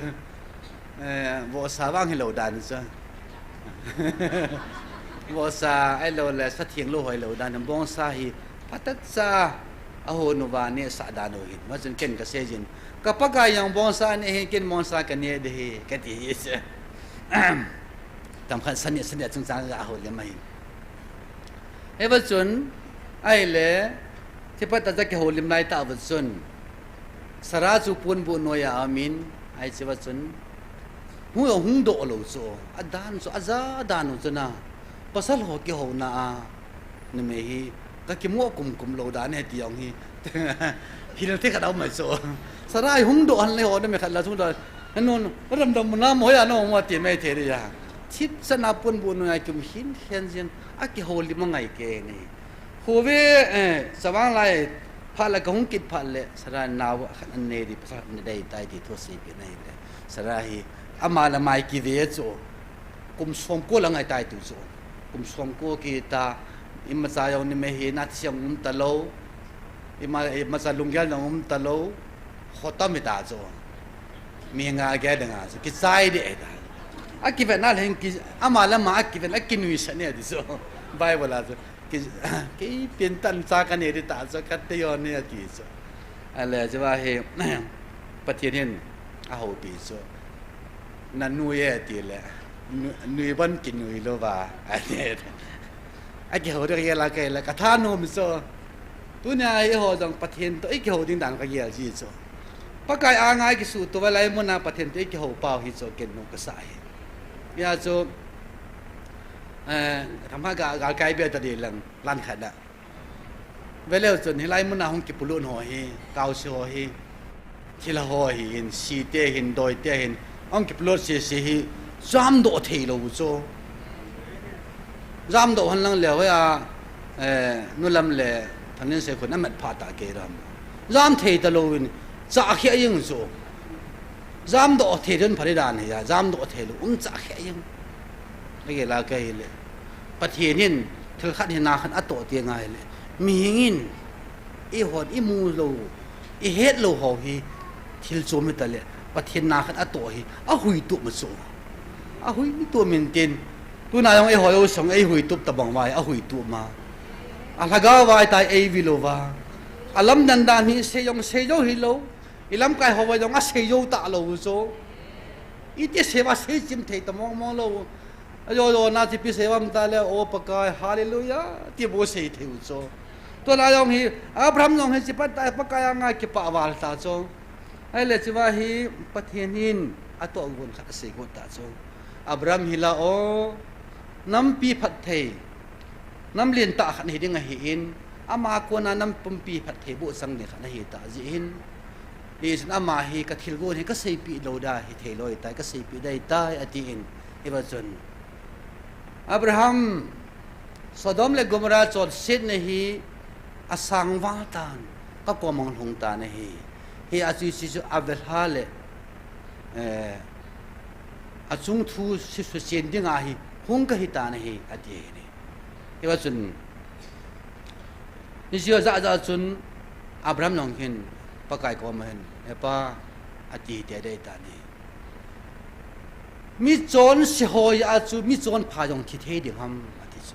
Eh, vohsa vang hi lo dan chu. Vohsa ai lo le sa thiang lo hoi lo dan, bongsa hi phatecha a hon uva nehsah dan u hin. Ma chun ken ka sei jin. Ka Pakai jong bongsa ne hin ken bongsa ka ne de hi, ka ti hi chu. Tam khat sa ne, sa ne chungchang a hon le ma hin. Hiva chun, ahile, thiphat a ja kihoulim lai tah va chun, Sarah chu ponbuh noiya aum in, ahi che va chun, hung, hung doh lou chu, a dan chu, a ja dan u chu na, pasal ho kihouna a, numei hi, ka kimo kumkum lou dan e ti jong hi, hil thei khat aum mai chu. Sarah hi hung doh han le ho numei khat la chu doh, hanu, ramdam mun a mo ya no mo ti mai thei ri ya. Thipchan a ponbuh noiya kium hin hen jin, a kihoulim a ngai kei ni. Hove, eh, chavang lai phat le ka hung kit phat le, Sarah nao khat an nei di, pasal khat an nei dai tai ti thu sei pi nai le. Sarah hi, ama le mai kive chu, kum som ko la ngai tai tu chu. Kum som ko ki ta, imacha jong ni me hi, na thi jong um ta lou. Ima, imacha lunggel jong um ta lou. Khotom hi ta chu. Mi nga gel ding a chu, kichai di ai ta. A kive na le hin ki, ama le ama a kive na kinuisat ni a ti chu. Bible a chu. Ki, kei pen tan cha ka ne di ta chu, ka te yo ne a ti chu. A le chu va hi, Pathen hin a houpi chu. Na nui e ti le, nu-, nui ban kinui lou va, a ti. A kihou di ka gel a kei le, ka thanom chu. Tunia hi ho jong Pathen toh i kihou ding dan ka gel ji chu. Pakai anga i kisuto va lai mun a Pathen toh i kihou pau hi chu ken nom ka sa hi. Hia chu, eh, thama ga, galkai be ta di lang, lan khat a. Ve leu chun hilai mun a hung kipulut ho hi, kaose ho hi, thilha ho hi hin, si te hin, doi te hin, hung kipulut sese hi, Jamdoh thei lou chu. Jamdoh hon lang le hoi a, eh, nulam le thanin se khun amat pha ta kei ram. Jam thei ta lou in, cha khia jeng chu. Jamdoh thei don phari dan hi a, jamdoh thei lou, um cha khia jeng. Age la ka hi le. Pathen in thil khat hi na khan atoh ti ngai le. Mihing in, i hon, i mu lou, i het lou ho hi, thil chom hi ta le. Pathen na khan atoh hi, a hui tup ma chu. A hui tup min tin. Tuna jong ei hoi u song ei hui tup ta bang vai, a hui tup ma. A lhagao vai tai ei vi lou va. A lamdan dan hi sei jong sei jou hi lou. I lamkai ho vai jong a sei jou ta lou chu. I ti sei va sei chim thei ta mong mong lou. A jo jo na ti pi sei va ta le o Pakai, hallelujah. Ti bo sei thei u chu. Tuna jong hi, Abraham jong hi chi pat ta Pakai a ngai kipa val ta chu. Ai le chi va hi Pathen in atoh gon khat a sei got ta chu. Abraham hi la o, nampi phat thei, nam lien ta khat hi ding ahi in, ama kona nam pumpi phat thei bo sang ding khat ahi ta ji in. Hi sin ama hi ka thil gon hi ka sei pi lou da hi thei lou tai, ka sei pi dai tai a ti in. Hi va chun. Abraham, Sodom le Gomorrah chonsetna hi a sang val tan, ka kom a hung lhung tan ahi. Hi a chu, chu, chu a velha le, eh, a chung thu si su chen ding ahi, hung ka hi tan ahi, a ti hi ni. Hi va chun, ni zia za za chun Abraham nong hin Pakai kom a hin, "He Pa," a ti te dei tan ahi. Mi chonse ho a chu, mi chonpha jong thi thei ding ham, a ti chu.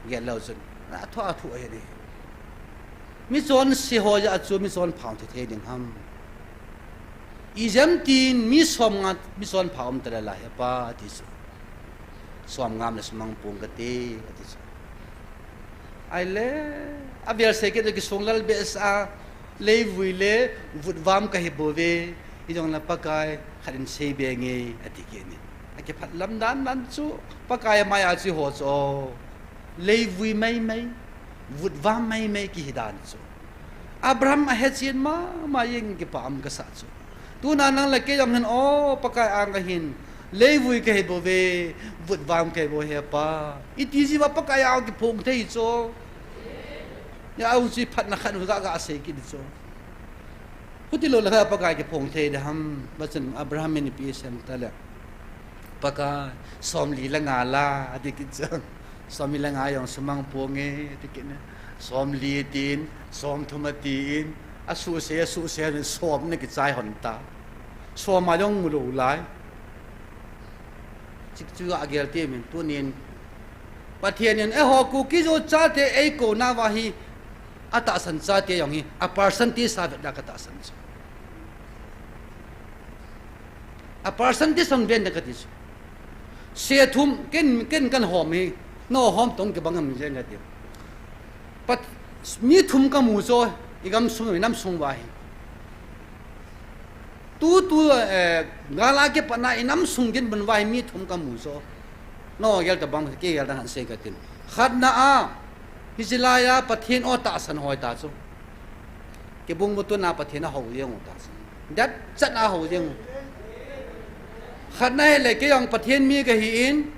Gel lou chun, a thu a thu ahi ni. Mi chonse ho a chu, mi chonpha jong thi thei ding ham. Ijemtin mi som nga, mi chonpha um ta le la he Pa, a ti chu. Som ngam le sumang pung ka ti, a ti chu. Ai le, a vel se ke to ki sung lal be sa, leivui le, vutvam ka hi bo ve, i jong la Pakai, khat in sei be nge, a ti ke ni. A ki phat lam dan dan chu, Pakai a mai a chu ho chu, leivui mai mai, vutvam mai mai ki hi dan chu. Abraham a he chin ma, ma jeng ki pa am ka sa chu. Tuna nang le kei jong hin, o, Pakai ang ka hin, leivui ka hi bo ve, vutvam ka hi bo he Pa. I ti ji va Pakai ang ki phong thei chu. Ya u chi phat na khat u ga ga sei ki chu. Huti lou le kha Pakai ki phong thei de ham, va chun Abraham in pi sem ta le. Pakai, som li le nga la, a ti ki chu. Som li le nga jong sumang pung e, a ti ki ne. Som li tin, som thum a tin, a su se, a su se, som na ki chai hon ta. Som a jong mu lou lai. Chik chu a gel ti min tunin. Pathen in, "Eiho Kuki-Zo chate ei kou na va hi, a tahsan chate jong hi, a percentage a vet la ka tahsan chu. A percentage a vet na ka ti chu. Se thum, ken, ken kan hom hi, no hom tong ki bang am jeng ka ti. Pat, mi thum ka mu chu, i gam sung, i nam sung va hi. Tu, tu, eh, gal a kipat na i nam sung din ban vai mi thum ka mu chu. No, gel ta bang, kei gel ta han sei ka tin. Khat na a, hi chi lai a, Pathen o tahsan hoi ta chu. Ki bung bu tu na Pathen a ho jeng u ta chu. Dat chat a ho jeng u. Khat na hi le kei jong Pathen mi ka hi in,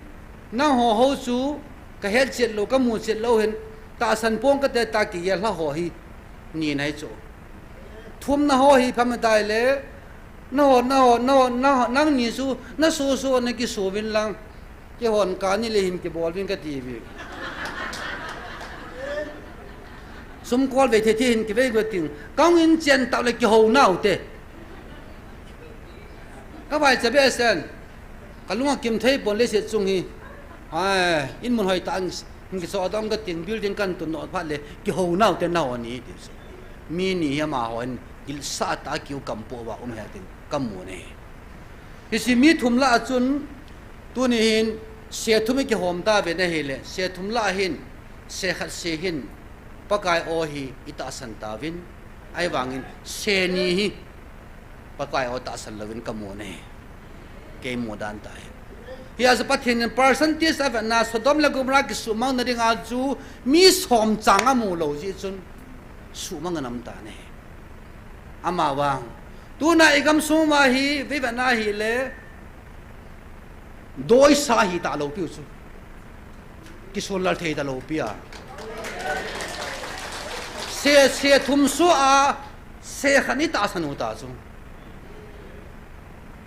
nang ho ho chu, ka het chet lou, ka mu chet lou hin, tahsan pong ka te ta ki gel la ho hi, ni nai chu. Thum na ho hi pham tai le, na ho, na ho, na ho, na ho, nang ni chu, na su su na ki su vin lang. Ki hon ka ni le hin ki bol vin ka ti vi. Sum kol ve the the hin ki ve go ting. Kang in chen tau le ki ho nau te. Ka vai cha be sen. Ka lung a kim thei pon le se chung hi. Ai, in mun hoi ta ang, hin ki so dong ka tin building kan tun no phat le ki ho nau te nau ani ti se. Mi ni hi ama hon gil sa ta ki u kam po wa um he tin kam mu ne. Hi si mi thum la a chun tuni hin se thum i ki hom ta ve na hi le, se thum la hin, se khat se hin, Pakai o hi i tahsan ta vin, ai vangin se ni hi, Pakai o tahsan lou vin ka mu ne. Kei mu dan ta hi. Hi a chu Pathen in percentage a vet na Sodom le Gomorrah ki sumang na ding a chu mi som chang a mu lou ji chun sumang a nam ta ne. Ama vang, Tuna i gamsung uva hi, veivetna hile, doisa hita lou piu chu. Kisun lal thei ta lou pia. Se, se thum sua, se khat i tahsan u ta chu.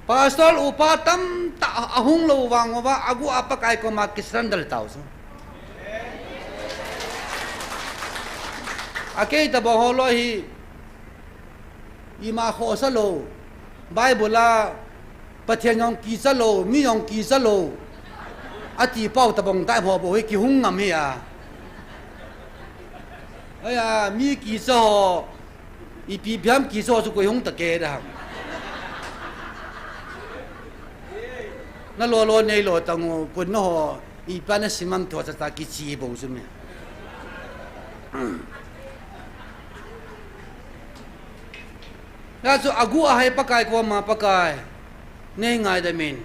Pastor upa tamtah ahung lou vang uva, agu a Pakai koma kisurrender tau chu. Akei tabang ho loi hi, ima khosa lou, Bible a Pathen jong kicha lou, mi jong kicha lou, ati pau tabang tai ho bou hi kihung ngam hi a. Aya, mi kicha ho, ipi biam kicha ho chu koi hung ta ke da ham. Na lo lo nei lo tang u, kun na ho, ipa na simam tho cha ta kichi bou chu mi. Hijeh chun agu a hi Pakai koma Pakai, nei ngaidam in,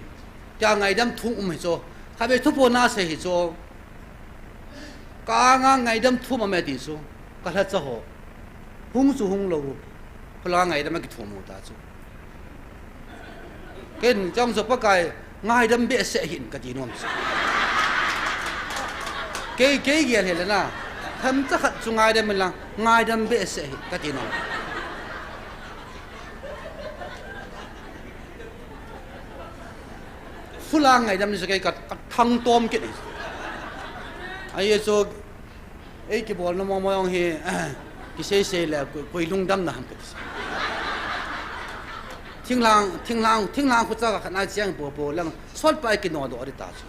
tia ngaidam thum um hi chu, khatvei thupha na sei hi chu, ka anga ngaidam thum a me ti chu, ka lhacha ho, hung chu hung lou, pula ngaidam a kithum u ta chu. Ken chang chu Pakai, ngaidam behseh hih in kati nom chu. Kei, kei gel hile na. Themcha khat chu ngaidam in lang, ngaidam behseh hih in kati nom. Full a ngaidam ni chu kei ka, ka thangtom kit ni. Ahi chu, ei kibolna momo jong hi, kisei sei le, koi, koi lungdam na ham kati. Thinglhang, thinglhang, thinglhang khucha ka khat na chiang popo lang, sot pa ei kinodoh di ta chu.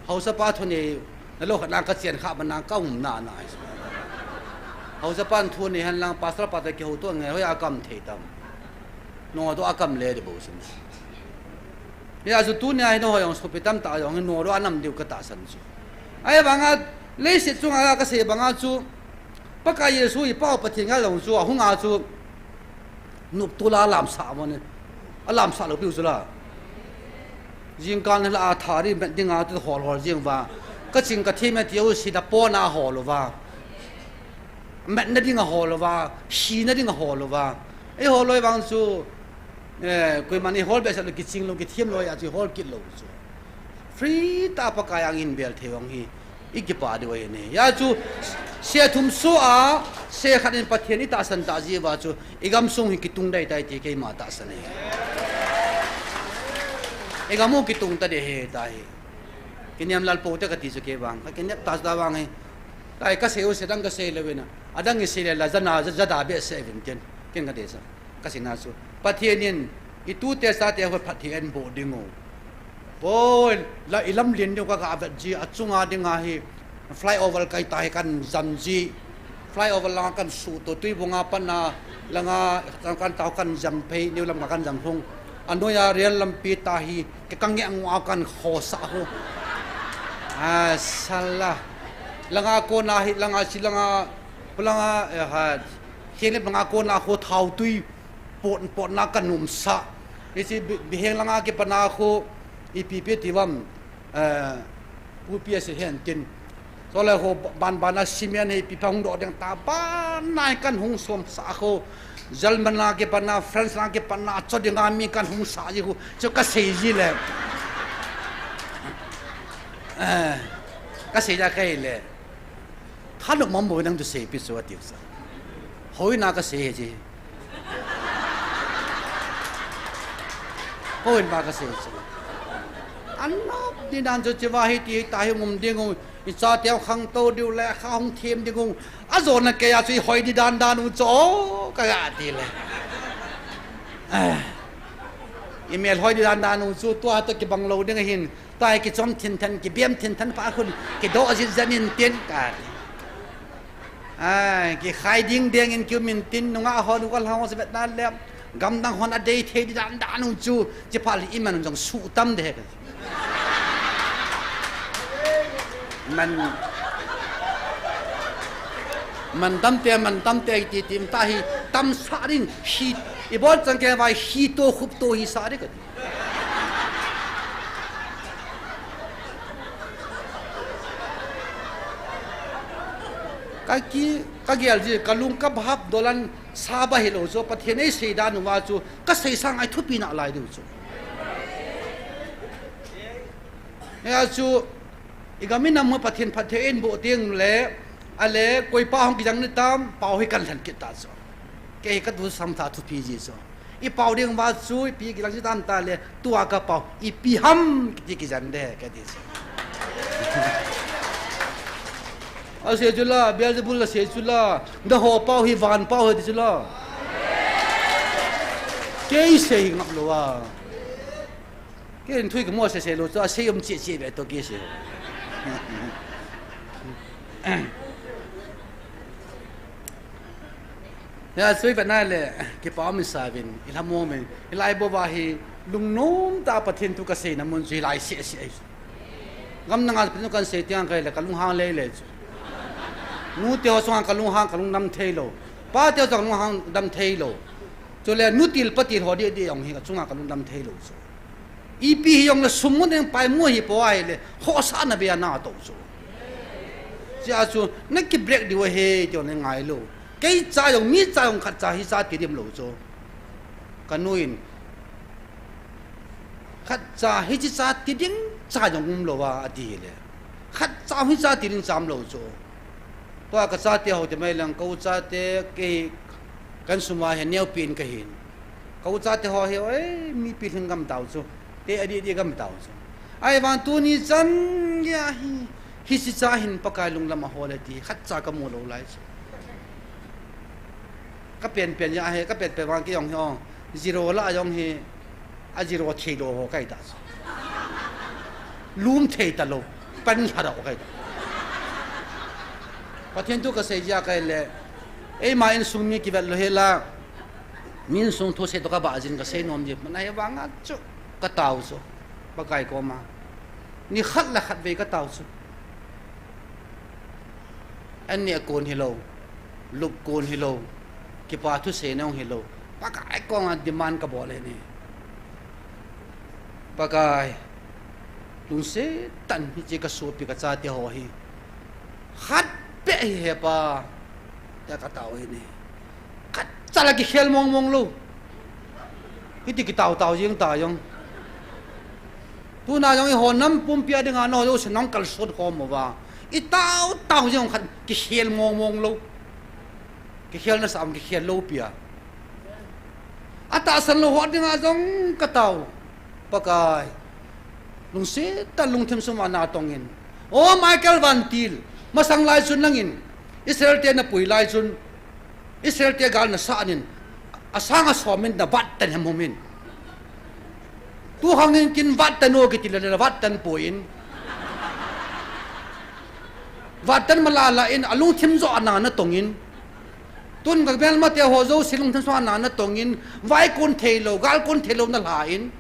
Haosa pa thu nei, na lo khat na ka chian kha ban na ka um na na ai chu. Haosa pan thu nei hen lang, pastor pa ta kihou to nge, hoi a kam thei tam. Nodoh a kam le di bou sin. Hijeh chun tunia hi nangho jong sopi tamtah jong hi nodoh a nam diu ka tahsan chu. Ahivanga leiset chunga ka sei banga chu Pakai Jesu i Pau Pathen ngai jong chu ahunga chu noptol a lamsah mo ne. Alamsah lou piu chu la. Jingkah la a thari met dinga tu hol hol jing uva. Ka ching ka thi met tiu si da pona hol uva. Metna dinga hol uva, sina dinga hol uva. Eiho loi vang chu, eh, koiman i hol behseh lou kiching lou kithem lou a chu i hol kit lou chu. Free tah a Pakai angin bel thei vang hi, i kipah diu ahi ne. Hijeh chun, se thum sua, se khat in Pathen i tahsan tah jeh uva chu, i gamsung hi kitung dai tai ti keima tahsan ahi. I gam u kitung ta ding ahi tahi. Kiniam lal pou te kati chu kei vang. Ka kiniam ta chu ta vang hi. Tahi ka sei u se dang ka sei lou vin a. Adang i sei le la jana, ja, jada behseh vin tin. Ken ka ti sa. Ka seina chu. Pathen in, i tute chate ho phatthei eiboh ding u. Poi, la i lamlen diu ka ga vet ji, achunga dinga hi, flyover kai ta hi kan jam ji. Flyover langa kan suhto, Tuibung a pat na, langa, kan tao kan jam phei, New Lamka kan jam hung. Anoiya rail lampi ta hi, kei ka ngeh ngu a kan khosa ho. A, sala. Langa kona hi, langa si langa, langa, eh, ha, Henglep langa kona ho thao tui, pot, potna kan umsa. Hiche bi, Biheng langa kipana ho, ipi pi ti vam, eh, pu pi ase hen tin. Chule ho ba, ban bana cement hi ipi pha hung doh ding ta bana kan hung somsa ho. German langa kipana, France langa kipana, cho dinga mi kan hung sa ji ho. Chu ka sei ji le. Eh, ka sei ja kai le. Thanop mong bou nang tu seipi chu ati u sa. Hoina ka sei ji. Hoina ka sei ji. Anop di dan chu chiva hi ti ta hi ngum ding u. I chate khangtou diu le kha hung them ding u. Ajona kei a chu i hoi di dan dan u chu o ka ga ti le. Eh. I mel hoi di dan dan u chu tua to kibang lou ding ahin. Tua hi kichom thinthan, kibem thinthan pha khun, kidoh jit jen in tin ka. Ai, kikhai ding ding in kium in tin, nungah ho, nungah ho, se vet na le, gamdang hon adei thei di dan dan u chu, chi pha le iman jong suh tam de he ka. Man, man tam te, man tam te, ti, ti, ta hi, tam sa ding, hi, i bol chang kei vai, hi to, khup to, hi sa ding ka ti. Ka ki, Ka gel ji, ka lung ka hap dolan saba hilou chu, Pathen ei seidan uva chu, ka sei sang a i thupi nalai diu chu. Hia chu, i gam i nam ho Pathen phatthei in boh teng le, ale, koi pao hung kijang ni tam, pao hi kan lhen kit ta chu. Kei hi ka tu sam tha thupi ji chu. I pao ding uva chu, ipi kilang ji tam ta le, tua ka pao, ipi ham, kiti kijan de, kati chu. A sei chu la, Beelzebul la sei chu la, na ho pao hi, van pao hi ti chu la. Kei sei ngap lou a. Kei in thui ka mo sei sei lou chu, a sei um cheh cheh ve to kei sei. Hia, sui vet nai le, kipa um in sa uvin, i lha mo uvin, hilai bou va hi, lungnom tah a Pathen thu ka seina mun chu hilai seh seh ahi. Gam nanga Pathen thu kan sei teng kei le, ka lunghang lei lei chu. Nute ho chunga ka lunghang, ka lungdam thei lou. Pate ho chunga ka lunghang dam thei lou. Chule nutil patil ho deh deh jong hi, ka chunga ka lungdam thei lou chu. Ipi hi jong le sum mun ding pai mu hi po ahi le, khohsah na ve a na to chu. Chia chu, na ki break diu ahi, ti jong le ngai lou. Kei cha jong, mi cha jong khat cha hi cha ti dim lou chu. Ka nu in, khat cha hi chi cha ti ding cha jong um lou a, a ti le. Khat cha hi cha ti ding cha um lou chu. Tua ka chate ho te mai lang, ka u chate kei kan sum a hi neo pin ka hin. Ka u chate ho hi, oi, mipi lhing gam tau chu. Te a di di gam tau chu. Ahivang tuni chan gei a hi, hiche cha hin Pakai lunglam a hol e ti, khat cha ka mu lou lai chu. Ka pen pen a hi, ka pen pen vang kei jong hi o. Zero la jong hi, a zero thei lou ho kai ta chu. Lum thei ta lou, pan lha lou kai ta. Pathen thu ka sei jia kai le, eima insung mi kivet lou hi la, mi insung thu sei to ka ba jin ka sei nom ji, man ahivang a chu, ka tao chu, Pakai koma. Ni khat le khat vei ka tao chu. An neh kon hilou, lup kon hilou, kipa thu seina jong hilou, Pakai koma demand ka bol e ni. Pakai, lungset tah in hiche ka sopi ka chate ho hi, khat beh hi he Pa, tia ka tao hi ni. Khat cha la kikhel mong mong lou. Hiti kitao tao jing ta jong. Tuna jong eiho nam pumpi a dinga nao jousen nang kalson khom uva. I tao tao jing khat kikhel mong mong lou. Kikhel na sam kikhel lou pi a. A tahsan lou ho dinga jong ka tao. Pakai. Lungset tah lungthim sung a na tong in. O Michael Vantil. Masang lai chun nangin. Israel te na pui lai chun. Israel te gal na sa nin, a sang a som in na vat tan hem hum in. Tu hangin kin vat tan o kiti le le vat tan poi in. Vat tan mala la in a lungthim jo a na na tong in. Tun ka melmate ho jouse lungthim jo a na na tong in. Vai kon thei lou, gal kon thei lou na la in.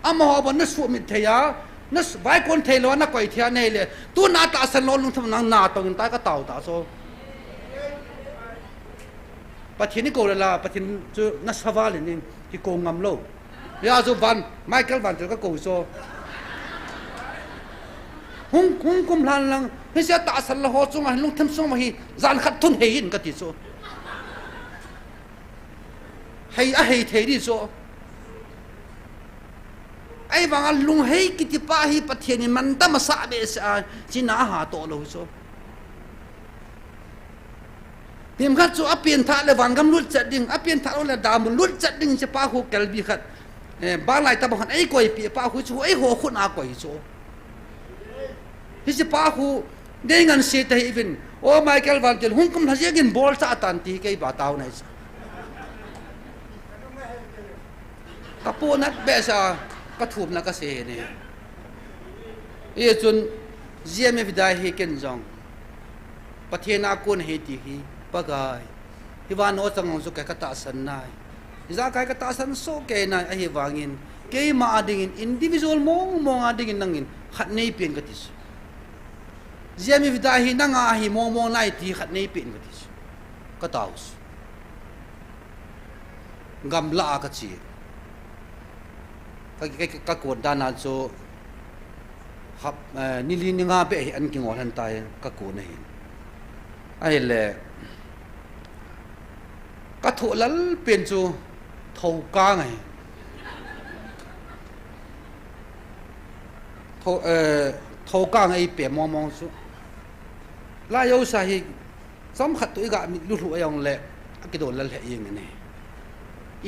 Amaho bon na sumit thei a, na s-, vai kon thei lou a na koi thei a nei le, tuna tahsan lou lungthim nang na tong in tai ka tao ta so. Pathen i kou le la, Pathen chu na sa val in in, ki kou ngam lou. Hia chu van, Michael Vantil ka kou so. Hung, hung kum lhan lang, hiche tahsan lou ho chunga lungthim sung ma hi, jan khat thun hei in ka ti so. Hei, a hei thei di chu. Ahivang a lunghei kiti pa hi Pathen in mantam a sa behseh a, china a ha to lou chu. Him khat chu a pen thah le van gam lut chet ding, a pen thah lou le dam lut chet ding hiche pa khu kelbi khat. Eh, ba lai ta ba khan ei koi pi pa khu chu, ei ho khun a koi chu. Hiche pa khu, dei ngan se ta hi vin. O Michael Vantil, hung kum lha jeng in bol cha tan ti kei ba tao nai sa. Ka pu nat behseh a, ka thum na ka se ni. I chun, G M F dai hi ken jong. Pathen a kon hi ti hi, Pakai. Hi van o chang chu ka, ka tahsan nai. Hi ja kai ka tahsan so ke nai, ahivangin. Keima a dingin, individual mong mong a dingin nangin, khat nei pen ka ti su. G M F dai hi nanga hi mong mong nai ti khat nei pen ka ti su. Ka tao su. Gamla a ka chi. Ka, ka, ka, ka kon dan a chu hap, eh, ni li ni nga beh hi an kingol han tai ka kon ahi. Ahile, Ka thoh lal pen chu thokang ahi. Tho, eh, thokang ahi pe mong mong chu. Lai jouse hi chomkhat toh i ga mit lulu a jong le, a kidol lal he jeng e.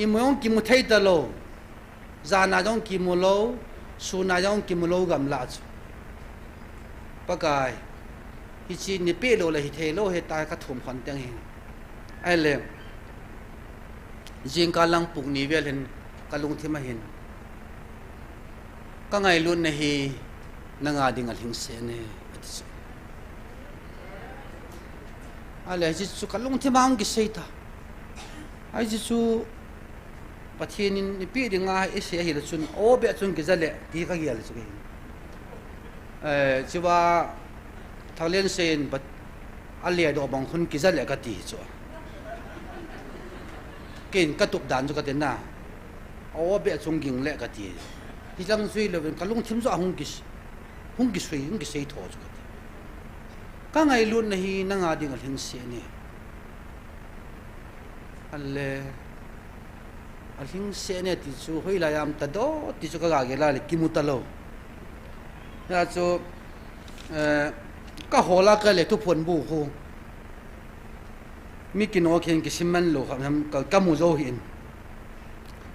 Imu jong kimu thei talou. Jan a jong kimu lou, sun a jong kimu lou gamla chu. Pakai, hiche nei peh lou le hithei lou, hitia ka thum khon teng hi. Ahile, jingkah lang pung ni vel hin, ka lungthim a hin, ka ngailutna hi nanga ding a lhingset e, ati chu. Ahile, hiche chu ka lungthim a hung kisei ta. Hiche chu Pathen in eipeh dinga eisei ahile chun, o beh chun kija le, ti ka gel chu kei. Eh, chua Thanglensen Pat-, a ledoh bang khun kija le kati chu. Kei in ka tup dan chu kati na. O beh chun ging le kati. Hilang jui louvin ka lungthim chu ahung kis-, hung kisui, hung kisei tho chu kati. Ka ngailutna hi nanga ding a lhingset e. Ahile, a lhingset e ti chu, hoilai a um ta do, ti chu ka ga gel a le, kimu talou. Hia chu, eh, ka hol a ka le thuphon bu khu. Mi kino khen kisim man lou kha, ka, ka mu jou hih in.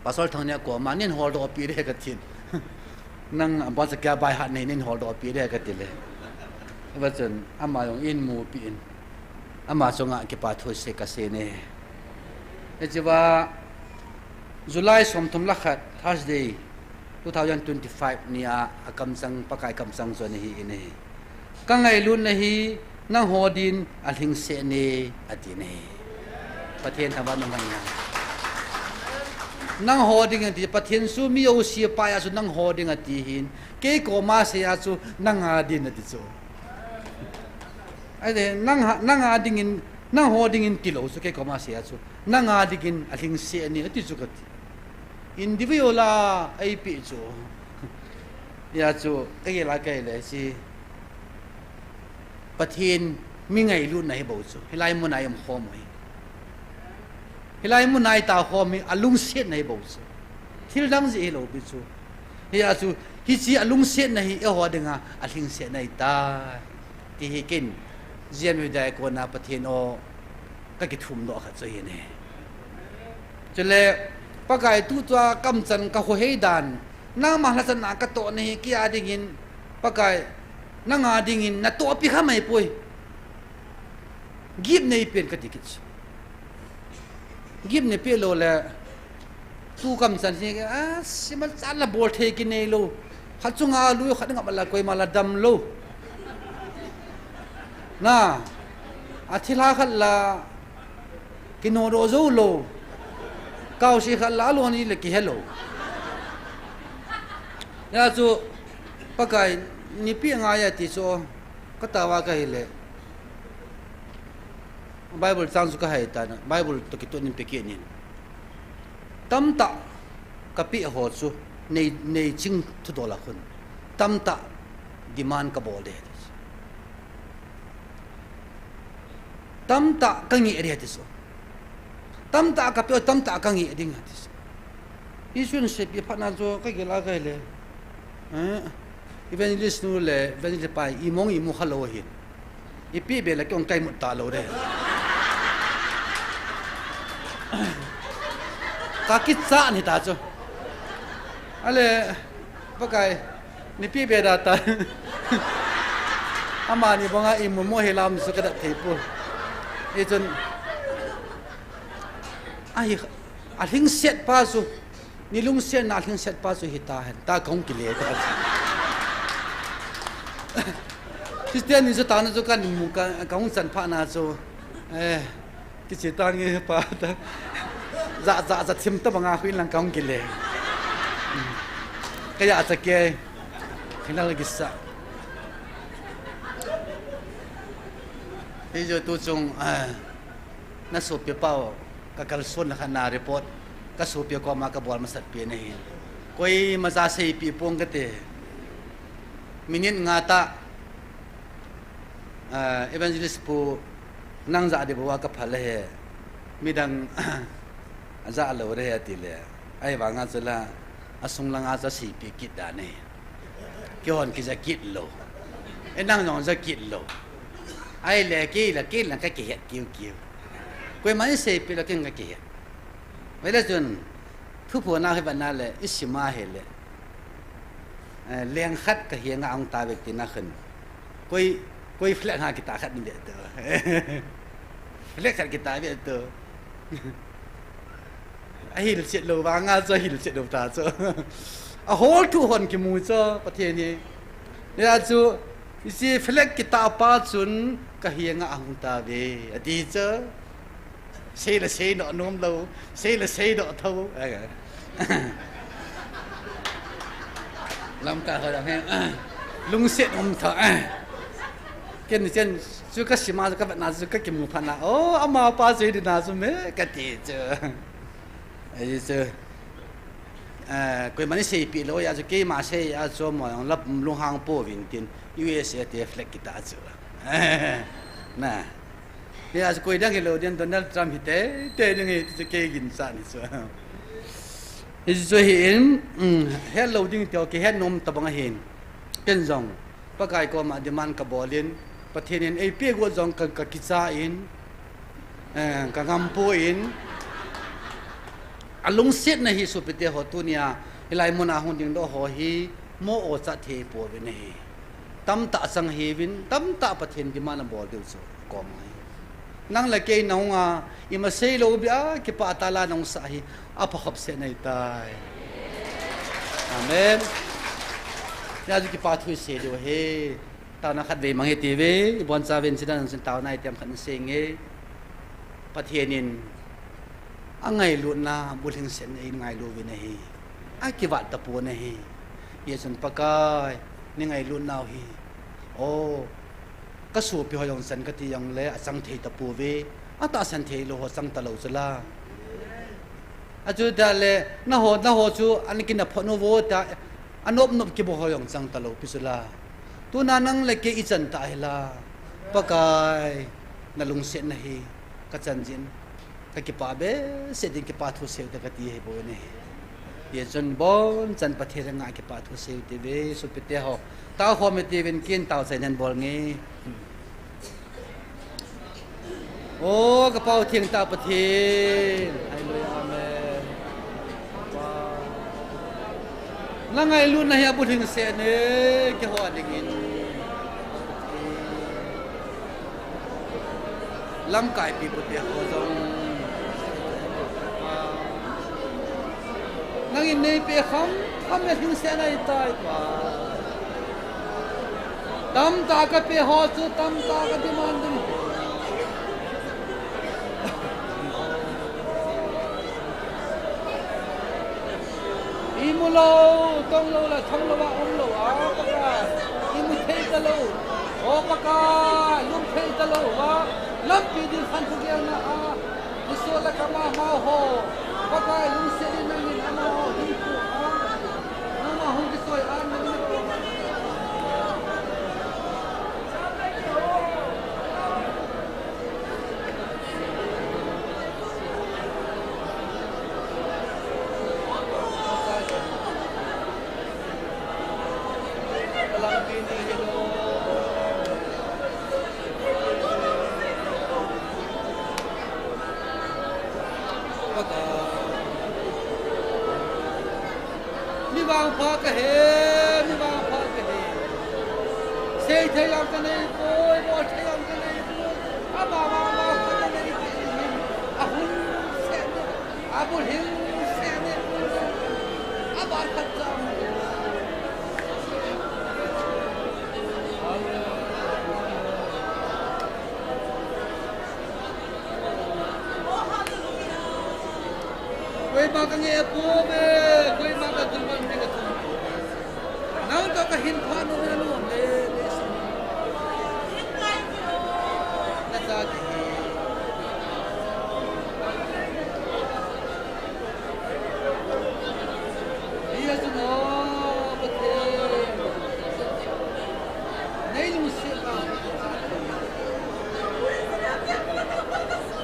Pastor Thangnia koma, "Nei holdoh pi de," ka tin. "Nang a bangcha kia bai hat nei, nei holdoh pi de," ka ti le. Hiva chun, ama jong eimupi in. Ama chunga kipa thu sei ka sei e. Hichea July somthum le khat, Thursday, two thousand twenty-five nia, a kamchang, Pakai kamchang chu ana hi in ahi. Ka ngailutna hi nangho din a lhingset e, ati e. Pathen thangvah in umhen. Nangho ding ati, Pathen chu mi jouse a pai a chu nangho ding ati hin. Kei koma sei a chu nanga din ati chu. Ahi, nang ha, nanga dingin, nangho dingin tilou chu kei koma sei a chu. Nanga dingin a lhingset e, ati chu kati. Individual a eipeh chu. Hia chu, ka gel a ka le si. Pathen mi ngailutna hi bou chu. Hilai mun a i um khom u hi. Hilai mun a i ta khom hi a lungsetna hi bou chu. Thil dang jeh hilou pi chu. Hia chu, hiche a lungsetna hi eiho dinga a lhingsetna ahi tai. Ti hi ken, G M U Diakon a Pathen o ka kithum doh khat chu ahi e. Chule, Pakai tutua kamchan ka khohei dan, nangma lhachanna ka tohna hi kei a dingin, Pakai, nanga dingin na tohpi kha mai poi. Gift nei pen kati kit chu. Gift nei peh lou le, tu kamchan hi, a, simal chan la bol thei kinei lou. Khat chunga lui khat ngap la koima la dam lou. Na, a thilha khat la kinodoh jou lou. Kaose khat la alon i le kihe lou. Hia chu, Pakai, nei peh ngai e ti chu, ka tao a ka hi le. Bible chang chu ka hai ta na, Bible toh kitoh in pe kit in. Tamtah ka peh ho chu nei, nei ching thudol a khun. Tamtah demand ka bol de. Tamtah ka ngeh de ti chu. Tamtah ka peh, tamtah ka ngeh ding ti chu. Jesun seipeh phat na chu ka gel a ka hi le. Eh, evangelist nu le evangelist pa i mong i mu kha lou ahi. I peh be le kei ong kai mut ta lou de. Ka kichat ni ta chu. Ale, Pakai, nei peh be da ta. Amani banga i mu mo hi lam chu ka dat thei poi. Hichun, ahi, a lhingset pa chu. Nei lungsetna a lhingset pa chu hita hen, ta ka hung kile ta. Christian ni chu ta na chu ka mu ka, ka hung chan phat na chu. Eh, kiche ta nge pa ta. Za, za, za thim ta banga hui lang ka hung kile. Hmm. Ka ya cha ke. Khinal kisa. Hichu tu chung, eh, na sopi pau. Ka kalson na khat na report, ka sopi koma ka bol masat pen ahi. Koima cha seipeh pong kate. Minute nga ta, ah, Evangelist Pu, nang ja de bou a ka phal ahi. Midang ajah lou re ati le. Ahivanga chu la, asung langa chu aseipi kit dan e. Keihon kija kit lou. E nang jong ja kit lou. Ahile kei la, kei la kakihet kiu kiu. Koiman iseipi lou ken kakihet. Vele chun, thuphon a hi vana le, isim a hile. Eh, leng khat kahenga ahung tave tina khan. Koi, koi flag ha kita khat ni ve to. Flag khat kita ve to. Ahilchet lou vanga chu, ahilchet lou ta chu. Ahol thu hon kimu chu, Pathen hi. Hia chu, hiche flag kita pa chun kahenga ahung tave. Ati chu. Sei le sei doh nom lou, sei le sei doh tho. Lamkai ho jong hi, lungset um tho. Ken chen, chu kasim a, kavetna chu kakimu phat na. O, amapa chu hiding a chu me, kati chu. Ahi chu. Eh, koiman iseipi lou, hia chu keima sei a chu mo jong la lunghang pouvin tin, U S A te flag kita chu. Na. Hia chu koi dang hilou ding, Donald Trump hi teitei ding ahi ti chu kei ginchat ni chu. Hichu hi in, um, het lou ding tio kihet nom tabang ahin. Ken jong, Pakai koma demand kabol in, Pathen in eipeh got jong ka, kakicha in, eh, kangam poi in, alungsetna hi sopite ho tunia, hilai muna hung dingdoh ho hi, mo o chat thei pouvin ahi. Tamtah chang hiuvin, tamtah Pathen demand abol diu chu kom ahi. Nang le kei nahung a, ima sei lou beh a, kipah tah a nahung sah hi, apha khop seh nahi tai. Amen. Hia chu kipa thu isei diu ahi. Taona khatvei mang hite ve, ibonchauvin chidan chun taona item khat isei inge. Pathen in angailutna, bulhingsetna eingailu uvin ahi. Akivat tapon ahi. Hijeh chun Pakai, neingailut nau hi. O, kasopi ho jong chan kati jongle, achang thei tapouve. Atahsan thei lou ho chang talou chu la. Achuti le, nangho, nangho chu, ana kinaphot uvo ta, anop nop kibol ho jong chang talou pi chu la. Tuna nang le kei ichan tah hi la. Pakai, nalungsetna hi, kachan jin. Kakipah behseh ding kipa thu seiu te kati ahi bou ahi. Hijeh chun bonchan Pathen henga kipa thu seiu te ve, sopite ho. Tao khom ite uvin kin tao chai nan bol nge. O, ka Pau thengtah Pathen. Hallelujah, amen. Na ngailutna hi abulhingset e, keiho dingin. Lamkai pipu te ho jong. Nangin neipeh kham kham le lhingsetna ahitai Pa. Tamtah kapeh ho chu, tamtah ka demand ding. Imu lou, tong lou la, thong lou a, um lou a, Pakai. Imu thei talou. O Pakai, lum thei talou a. Lampi ding khan thugelna a. Kiso la kama ma ho. Pakai lungset in nangin amaho hinkho a. Nangma hung kisoi a nangin. Mi vangpha kahi, mi vangpha kahi. Seithei jong kaneipoi, bolthei jong kaneipoi. Ama vangpha kaneipoi. Ahung seh ni, abulhingset ni. Aba khat jong. Koima kangeh pouve, koima kathum man ding kathum pouve. Nang toh kahin phat nom le, le, le. Nacha kihi.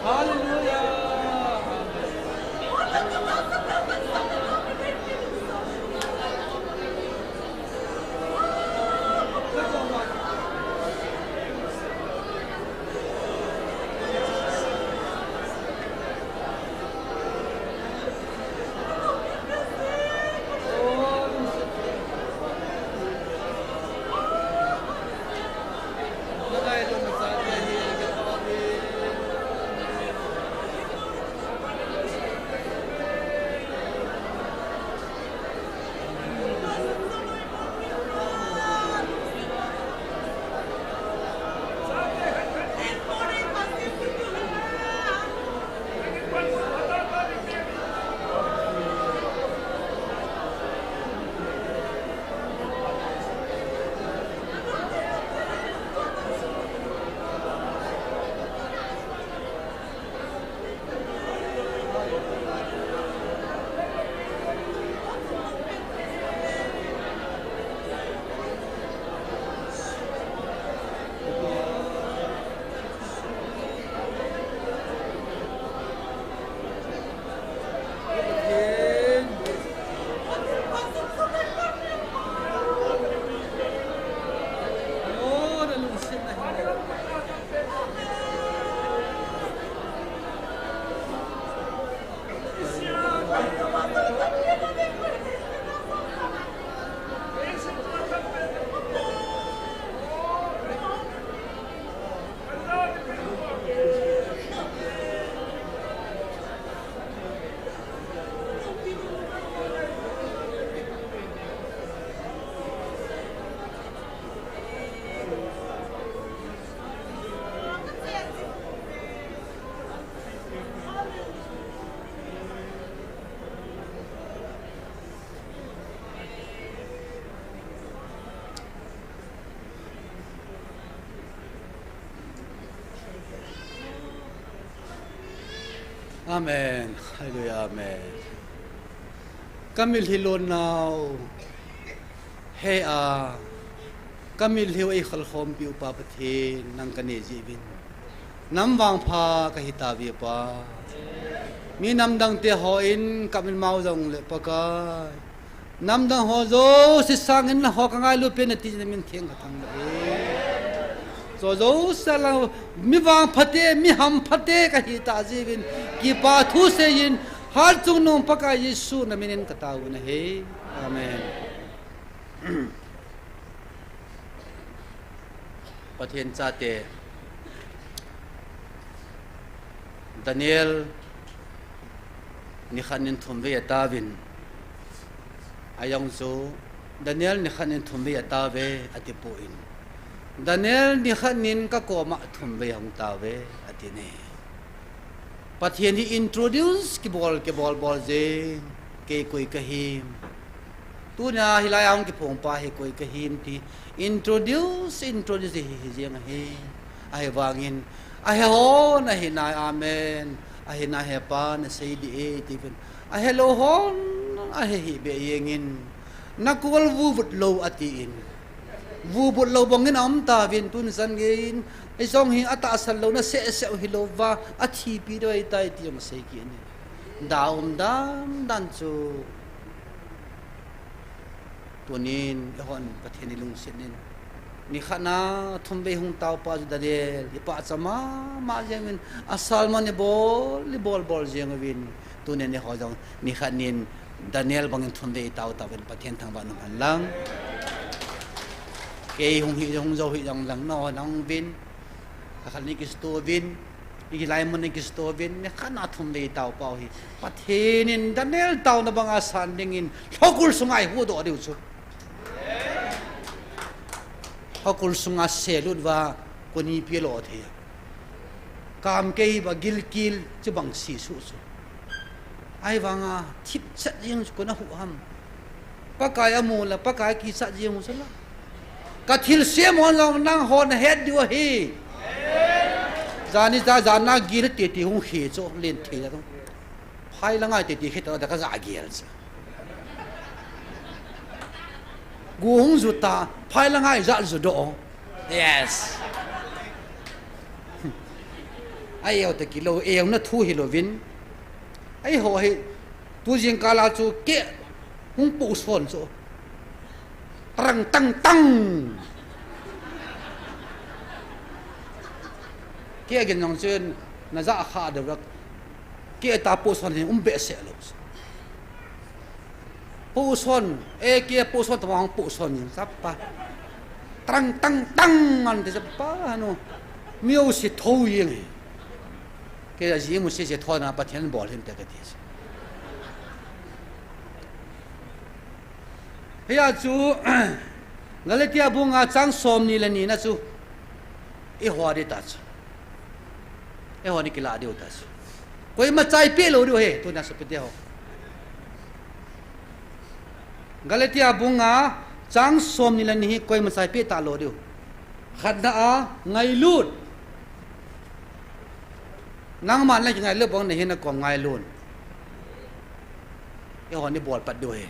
Hallelujah. Amen. Hallelujah. Amen. Ka mitlhi lon nau, he a, ka mitlhi u ei kholkhompi u Pa Pathen, nang ka nei jeh uvin nam vangpha ka hi tauve Pa. Mi namdang te hon ka mitlhi mau jong le Pakai, namdang ho jouse sangin na ho ka ngailu pen ati na min theng ka thang le. Jouse lang mi vangpha te, mi hampha te ka hi ta jeh uvin kipa thu seiyin, Hatchungnung Pakai Jesu na minin ka tao u ahi. Amen. Pathen chate, Daniel nikhat nin thumvei atauvin, ajong chu Daniel nikhat nin thumvei atauve ati poi. Daniel nikhat nin ka koma thumvei ahung tauve ati ne. Pathen hi introduce kibol, kibol bol jeng, kei koi ka him. Tunia hilai a hung kiphong pa hi koi ka him ti introduce, introduce hi, hi jeng ahi. Ahivangin, ahe hon ahi nai, amen. Ahi nai he Pa na sei dih e, ti uvin. Ahe lou hon, ahe hih beh jengin. Na kol vuvut lou atin. Vuvut lou bangin aum tauvin tuni chan geiyin. Ei jong hi atahsan louna seh seh u hilou va, athipi deu ahitai ti jong asei kit in. Da um dan dan chu. Tunin, eihon Pathen i lungset in. Nikhat na thumvei hung tao pa chu Daniel, i pachat mama jeng uvin, a sermon i bol, i bol bol jeng uvin. Tunin eiho jong, nikhat nin Daniel bangin thumvei i tao tauvin Pathen thangvah in um hen lang. Kei hung hi, hung jou hi jong lang na hon hung uvin. Ka khat ni kisto uvin. I kilai mun ni kisto uvin, nikhat na thumvei tao pau hi. Pathen in Daniel taona banga san dingin, lhokul sunga i huhdoh diu chu. Lhokul sunga selut uva, koni pi lo thei. Kam kei ba gilkel, chubang sisuh chu. Ahivanga, thipchet jeng chu kona huh ham. Pakai amu le, Pakai kichat jeng u chu la. Ka thilsem hon jong nangho na het diu ahi. Jani ja, jan na gil titi hung hi chu, len thei la tu. Phai la ngai titi khit ta ka ja gil chu. Gu hung ju ta, phai la ngai ja ju do. Yes. Ai eu ta kilo, eu na thu hi lovin. Eiho hi, tu jingkal a chu keh hung pohson chu. Tarang tang tang. Keh gin jong chun, na ja kha deu rak. Keh ta pohson hi um behseh lou. Pohson, e keh pohson tama hung pohson jing, sapa. Tarang tang tang an ti sapa, ano. Mi jouse tho jeng hi. Kei a ji mu se se thona Pathen bol hinte kati. Hiya chu, Galatia bung nga chang som ni le ni na chu, i ho ding ta chu. I ho ni kila diu ta chu. Koima chaipi lou diu he, tuna sopi te ho. Galatia bung nga chang som ni le ni hi koima chaipi ta lou diu. Khatna a ngailut. Nangman le kingailut bang nahi na kom ngailut. Eiho ni bol pat diu ahi.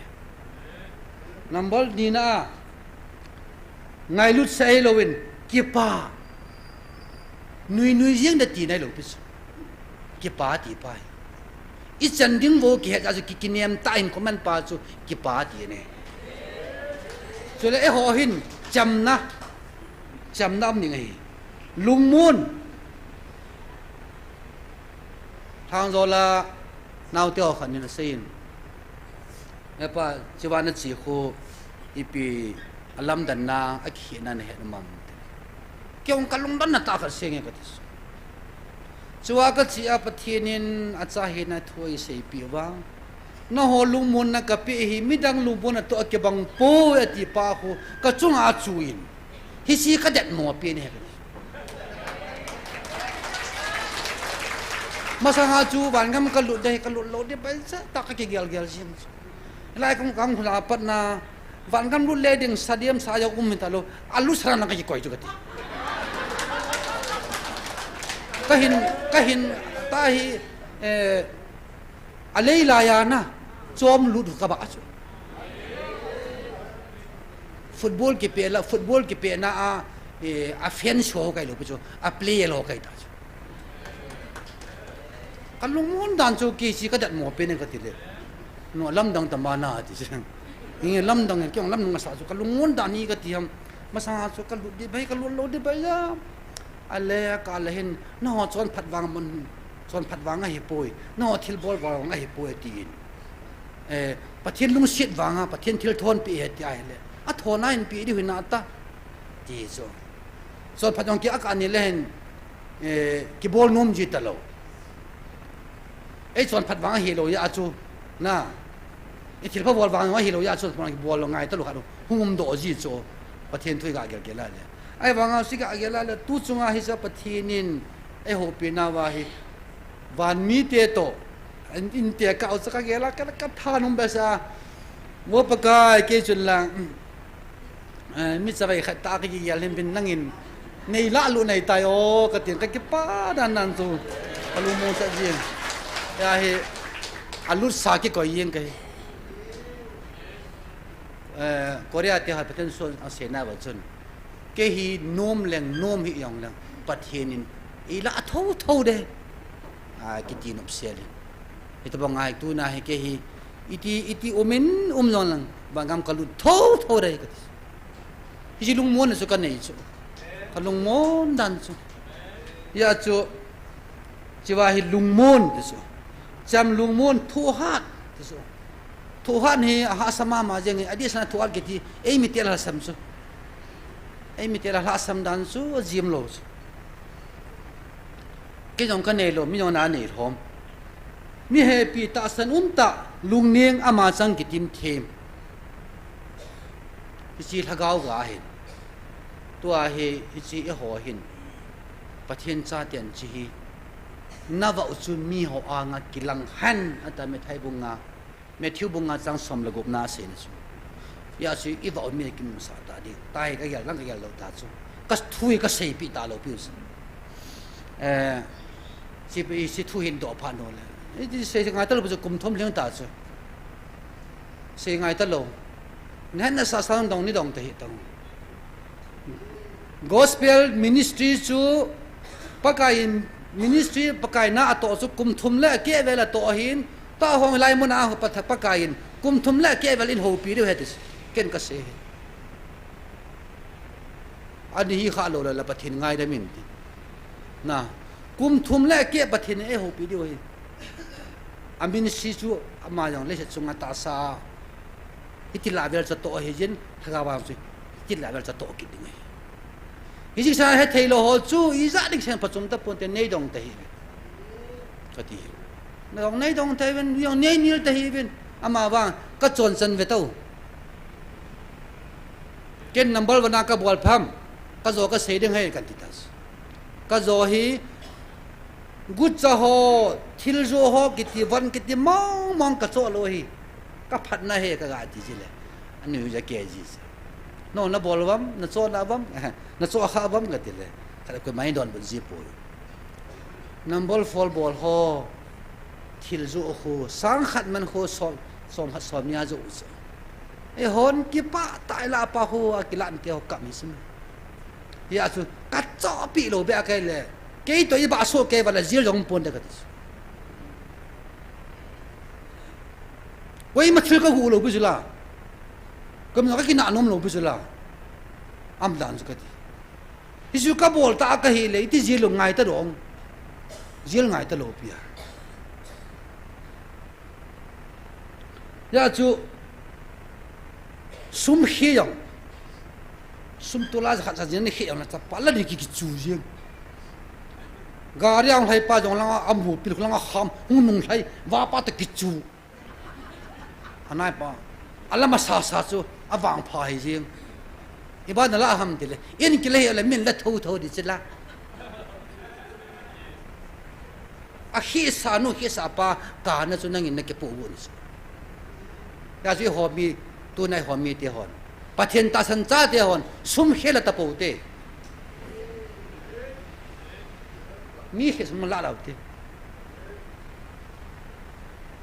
Number ni na a ngailut sa ahi louvin kipa. Nui nui jeng da ti nai lou pi chu. Kipa ti pa hi. I chan ding vo kihet a chu ki, kinem ta in comment pa chu kipa ti ne. Chule eiho hin chamna. Chamna um ding ahi. Lungmon. Thangjola naote ho khat nin asei in. Hepa, chiva na chi khu ipi alamdanna, akihina na het um am. Kei jong ka lungdonna tah khat senge kati. Chua ka chi a Pathen in acha hina thu eiseipeh uva. Nangho lungmonna kapeh hi, midang lungmonna toh akibang poi ati pa khu, ka chunga achu in. Hiche ka det mo pen ahi. Masanga chu vangam ka lut ding, ka lut lou ding, paisa tah ka kigel gel jing. Lai kong kong hula pat na, vangam lut le ding, sa diam sa jong um hita lou, alu sara na ka kikoi chu kati. Ka hin, ka hin, ta hi, Eh, a lei lai a na, chom lut ka ba chu. Football kipe la, football kipe na a, eh, a fan show kai lo pu chu, a play lo kai ta chu. Ka lungmon dan chu ki si ka dat mo pe ne ka ti le. No lamdang ta ma na ti chu. Nge lamdang ke ong lam nung sa chu ka lungmon dan ni ka ti ham. Masa chu ka lut di bai ka lut lo di bai ya. A le ka le hin, na ho chon phat vang man, chon phat vang a hi poi, na ho thil bol vang a hi poi, ti in. Eh, Pathian lungsiat vang a, Pathian thil thon pi he ti a hi le. A thon a in pi di hui na ta, ti chu. Chon phat vang ki a ka ni le hin, eh, ki bol nom ji ta lo. Ei chon phat vang a hi lo ya chu, na. I thil pha bol vang a hi lo ya chu, bol lo ngai ta lo kha lo. Hung um do ji chu, Pathian thu i ga gel gel a le. Ahivanga si ka gel a le tu chunga hi cha Pathen in eiho pina va hi van mite toh in, in te ka u cha ka gel a ka, ka thanum besa. Mo Pakai kei chun lang, eh, mi chavai khat ta ka gel hin bin nangin nei la lu nei tai o ka tin ka kipa dan dan chu ka lu mo cha ji. Ya hi a lut sa kikoi jeng ka hi. Eh, Korea te ha Pathen son a sena va chun. Kei hi nom leng, nom hi jong leng, Pathen in i la tho tho de. A, kiti nop sel in. Hita bang ai tu na hi kei hi, iti, iti um in um jong leng, vangam ka lut tho tho de ka ti. Hi lungmon chu ka nei chu. Ka lungmon dan chu. Ya chu, Chiva hi lungmon ti chu. Cham lungmon thohat ti chu. Thohat hi a hahsa mama jeng hi, adeh sana thohat kiti, ei mi tel ha sam chu. Ei mi tel ha sam dan chu, a jim lo chu. Kei jong ka nei lo, mi jong na nei lhom. Mi hepi tahsan um tah, lungning ama chang kitim them. Hiche lhagao ga hin. Tua hi, hiche eiho hin. Pathen chaten hiche hi. Na vah u chu miho anga kilang hen ati Matthai bung nga. Matthew bung nga chang som le gup na aseina chu. Hijeh chun i vah u mi kimusah ta ding. Tahi ka gel lang ka gel lou ta chu. Ka thu hi ka seipi ta lou piu chu. Eh, hiche, hiche thu hin doh phat nom le. Hiche sei ngai ta lou chu kum thum lhing ta chu. Sei ngai ta lou. Nahet nasa sa dong ni dong ta hih tang. Gospel ministry chu Pakai in ministry Pakai na atoh chu kum thum le akeh vel atoh ahin, tahong lai muna Pakai in kum thum le akeh vel in houpi diu ahi ti ken ka sei. Ani hi kha lou le la Pathen ngaidam in ti. Na, kum thum le akeh Pathen in eihoupi diu ahi. A ministry chu ama jong leiset chunga tahsa. Hiti lah vel chu atoh ahi jin, lhagao vang chu hiti lah vel chu atoh kit ding ahi. Hiche sa hethei lou ho chu, ijat ding sen phachom tapon te nei dong ta hih uvin. Kati. Na dong nei dong ta hih uvin, jong nei nil ta hih uvin. Ama vang, ka chon chan ve tau. Ken number one a ka bol pham, ka jo ka sei ding ahi kan ti ta. Ka jo hi, gucha ho, thil jo ho, kiti von, kiti mong mong ka cho lou hi. Ka phatna hi ka ga ti ji le. Ani ja ke ji. No, na bol vam, na cho na vam, na cho kha vam ka ti le. Ka ko mai don bu ji po. Number four bol ho. Thil jo khu, sang khat man khu som, som khat som nia jo u chu. Eihon kipah tah a la pa khu, akilan te ho kam hi sum. Hijeh chun, ka chopi lou be a kei le. Kei toh i ba so kei va la jil jong pon de ka ti. Koima thil ka gu lou bu chu la. Koima ka kina nom lou bu chu la. Am dan chu ka ti. Hichu ka bol ta ka hi le, iti jil lou ngai ta dong. Jil ngai ta lou pia. Hijeh chun, sum khi jong. Sum tola ja khat ja jing ni khi jong na chapa la ni ki kichu jing. Gari ang hai pa jong langa amu pil langa kham, hung nung hai, va pa ta kichu. Anai pa, alama sa sa chu, avang pha hi jing. Iba na la ham ti le, in ki le hi le min la tho tho di chi la. A khisa nu khisa pa, ka na chu nangin na kipu bu ni chu. Hijeh chun eiho mi, tunai eiho mi te hon. Pathen tahsan cha te hon, sum khela ta pou te. Mi khi sum la lau te.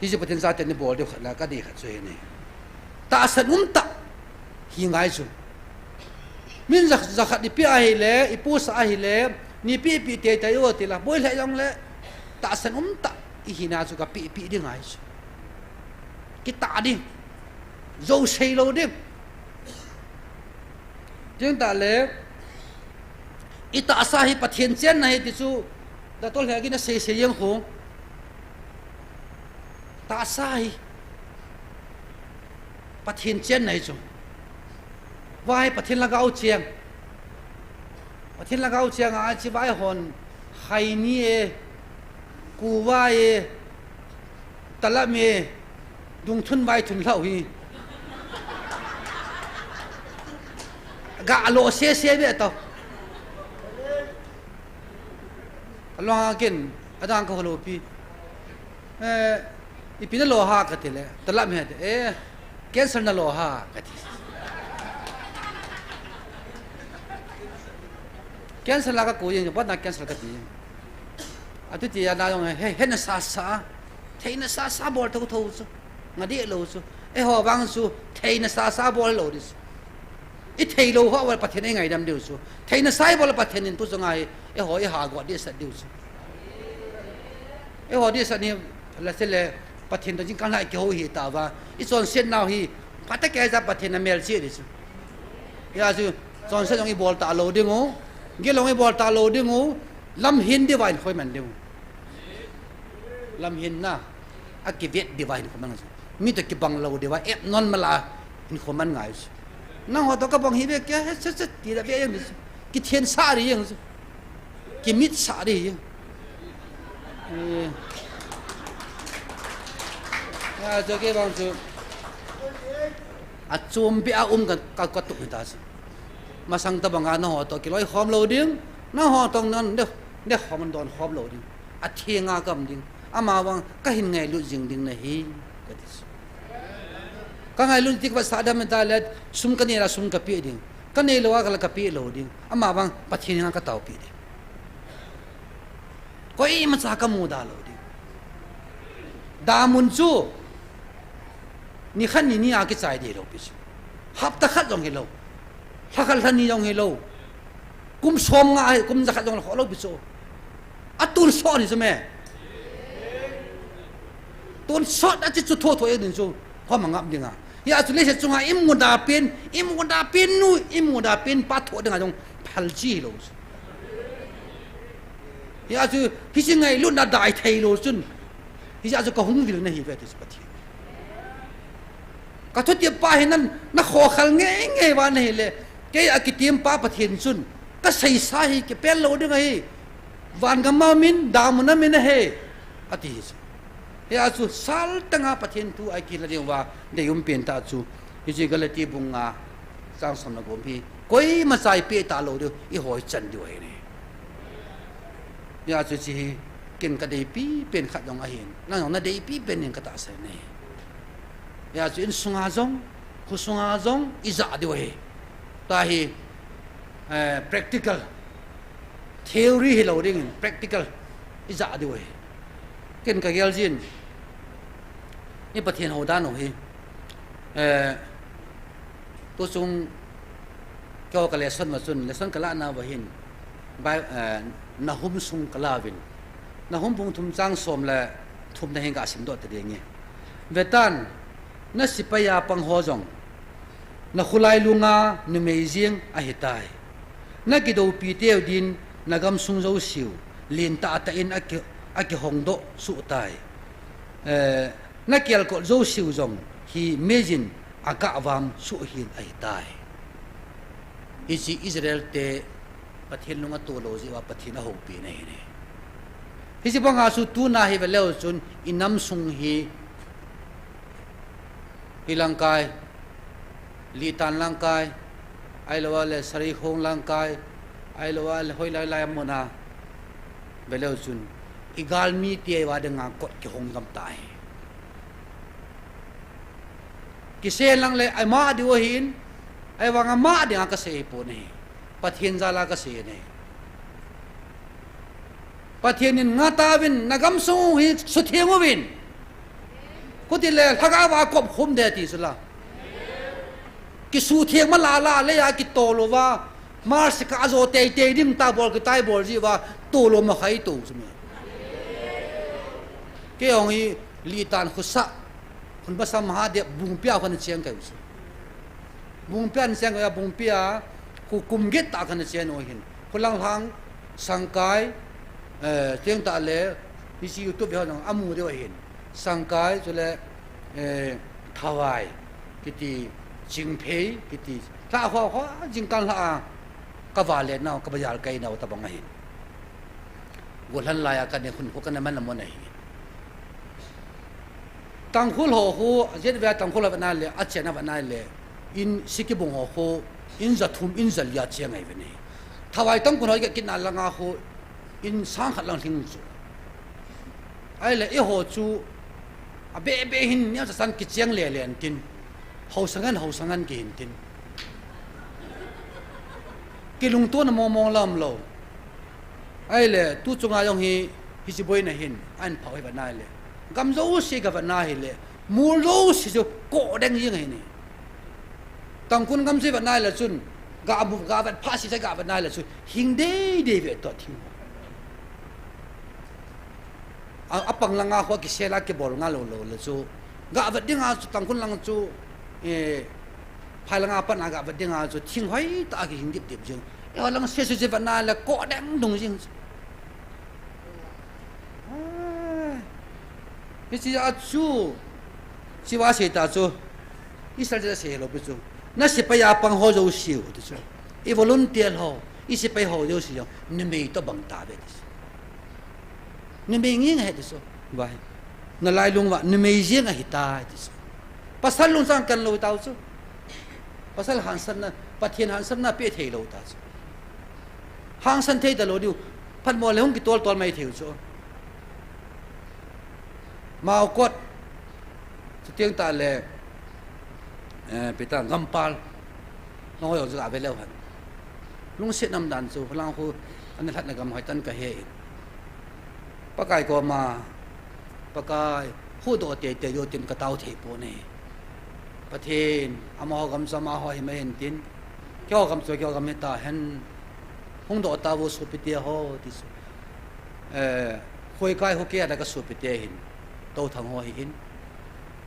Hichu Pathen jate ni bol diu khat la ka dei khat chu hi ni. Tahsan um tah hi ngai chu. Min ja, ja khat i pe ahile, i pusa ahile, ni pi pi te te yo ti la, boi le jong le, tahsan um tah i hina chu ka pi pi ding ngai chu. Kitah ding. Jo sei lo ding. Tin tah le, i tahsa hi Pathen chenna hi ti chu, da tol he ki na sei sei yang ho. Tahsa hi Pathen chenna hi chu. Vai Pathen lhagao cheng. Pathen lhagao cheng a chi vai hon hai ni e, ku vai e, talam e, dung thun vai thun lau hi. Ga lo se se be to. Along again, adang ka holo pi. Eh, ipi na lo ha ka ti le, talam he te, eh, cancer na lo ha ka ti. Cancer la ka ku yin, what na cancer ka ti. Atu ti ya na yong he, he na sa sa, thei na sa sa bol tho tho chu, nga di lo chu. E ho bang chu, thei na sa sa bol lo di chu. I thei lo ho, wal Pathen i ngaidam diu chu. Thei na sai bol Pathen in tu chu ngai, e ho i ha go di sa diu chu. E ho di sa ni la se le Pathen to jing kan lai ke ho hi ta va. I chon sen nau hi, pata ke ja Pathen na mel chi di chu. Ya chu, chon sen jong i bol ta lo ding u. Gil jong i bol ta lo ding u. Lam hin di va in khoi man diu. Lam hin na. A kivet di va in khoi man chu. Mi to kibang lo di va. Ep non mala in khoi man ngai chu. Nang ho to ka bang hi ve ke, he, se, se, ti da ve yang chu. Kithen sa di yang chu. Kimit sa di yang. Eh. Ya, cho ke bang chu. A chum pi a um ka, ka, ka tu ta chu. Masang ta banga na ho to kiloi khom lo ding. Na ho tong nan de, de khom don khom lo ding. A thenga kam ding. Ama bang ka hin ngailut jing ding na hi. Ka ti chu. Ka ngailut tik va sa dam ta le sum ka nei la sum ka pi ding. Ka nei lo a ka la ka pi lo ding. Ama bang Pathen nga ka tau pi ding. Koima cha ka mu da lo ding. Damun chu ni khat ni ni a kichai di lo pi chu. Hapta khat jong hi lo. Lha khat lha ni jong hi lo. Kum som nga hi, kum ja khat jong lo kho lo pi chu. A tun sot ni chu me. Tun sot a chi chu tho tho e din chu. Khom a ngap ding a. Hia chu leiset chunga i muda pen, i muda pen nu, i muda pen pa tho ding a jong phal chi lo chu. Hia chu hi chi ngailutna dai thei lo chun. Hia chu ka hung vil na hi ve ti chu Pathen. Ka thutep pa hi nan, na khokhal ngei ngei va na hi le, kei a kitiem pa Pathen chun, ka seisa hi kipel lo ding ahi, van gam a min, damun a min ahi, a ti hi chu. Hia chu sal tanga Pathen thu a kila ding uva, deium pen ta chu, hi chu Galati bung nga, chang som le gup hi, koima cha i pe ta lo diu, i hoi chan diu ahi ne. Hia chu chi hi, ken ka deipi pen khat jong ahin, nang jong na deipi pen in ka tahsan e. Hia chu insunga jong, khosunga jong, i ja diu ahi. Ta hi, eh, practical, theory hi lo ding in, practical, i ja diu ahi. Ken ka gel jin, i Pathen hou dan u hi, eh, tu chung keo ka lesson ma chun, lesson ka la na va hin, Bi-, eh, Nahum sung ka la vin. Nahum bung thum chang som le thum na hin ka sim doh ta ding e. Vetan, na sipai a pang ho jong, na khulai lunga numei jing ahi tai. Na kidopi teu din, na gam sung jo siu, lin ta ta in a ki, a kihong doh su tai. Eh, Na kialkot jo siu jong hi mejin a ka vam suh hin ahi tai. Hichi Israel te Pathen lung a to lo jiu a Pathen a houpi na hi ne. Hichi banga chu tuna hi ve leu chun i nam sung hi, hi langkai, Litan langkai, ahilou le Sarikhong langkai, ahilou le hoilai lai muna, ve leu chun, i galmi te va dinga kot kihong gam ta hi. Kise lang le, ama diu ahin, ahivang ama dinga ka sei pon ahi. Pathen jal a ka sei ne. Pathen in ngah tauvin, na gam sung hi sutheng uvin. Hutile lhagao va kop khum de ti sula. Kisutheng ma la la le a kitol uva. Mar sika ajo tei tei ding ta bol kitai bol ji uva. Tolo ma khai to sumi. Kei hong hi litan khusa. Khun ba sam ha de bung pia khun chiang kai usu. Bung pia chiang kai bung pia khu kum get ta khan chiang o hin. Khu lang lang sangkai, eh, tiang ta le, hi si YouTube ho lang amu de o hin. Sangkai chule, eh, Thawai, kiti, Chingphei, kiti, hla ho ho, jingkal hla a, ka va le nau, ka ba yal kai nau, ta bang ahin. Golhan lai a ka ne khun ho ka na man na mo na hi. Tangkhul ho ho, jet ve Tangkhul ho na le, a chen na na le, in Sikibung ho ho, in za thum, in za li a chiang ai ve ne. Thawai Tangkhul ho ka kin na langa ho, in sang khat lang hling chu. Ai le, i ho chu, a be be hin, nia sa san ki chiang le le an tin. Ho sangan, ho sangan ki hin tin. Kilungtona mong mong lam lo. Ai le, tu chunga jong hi, hi si boina hin, an phau hi va nai le. Gam jouse ga va nai le, mul jouse chu ko deng jing hi ni. Tangkhul gam si va nai le chun, ga mu, ga va pha si ga va nai le chun, hing dei dei ve to thing. A, a pang langa ho kisel a kibol nga lo lo le chu. Ga vet dinga chu Tangkhul lang chu, eh, phai langa pan a ga vet dinga chu thing hoi ta a kihing dip dip jing. E ho lang se se se vet na le ko deng dung jing chu. Ah. Hichi a chu. Chi va se ta chu. Israel se lo pi chu. Na sepai a pang ho jo siu ti chu. I volunteer ho. I sepai ho jo siu. Ni mei to bang ta ve ti chu. Numei nge nge he ti chu. Vai. Na lailung va, numei jeng ahi ta ti chu. Pasal lungchang kan lo tau chu. Pasal hangsanna, Pathen hangsanna pe thei lo ta chu. Hangsan thei ta lo diu. Phatmo le hung kitol tol mai thei u chu. Maokot. Chutiang ta le, eh, pita gampal. Nang ho jong chu ave leu hen. Lungset nam dan chu, lang khu, ani lhatna gam hoi tan ka he in. Pakai koma, Pakai, huhdoh teitei diu tin ka tao thei pon e. Pathen, amaho gam chu amaho hi mai hen tin. Keiho gam chu keiho gam hi ta hen. Hung doh tauvo sopite ho, ti chu. Eh, Khoikai ho kei a da ka sopite hin. Touthang ho hi hin.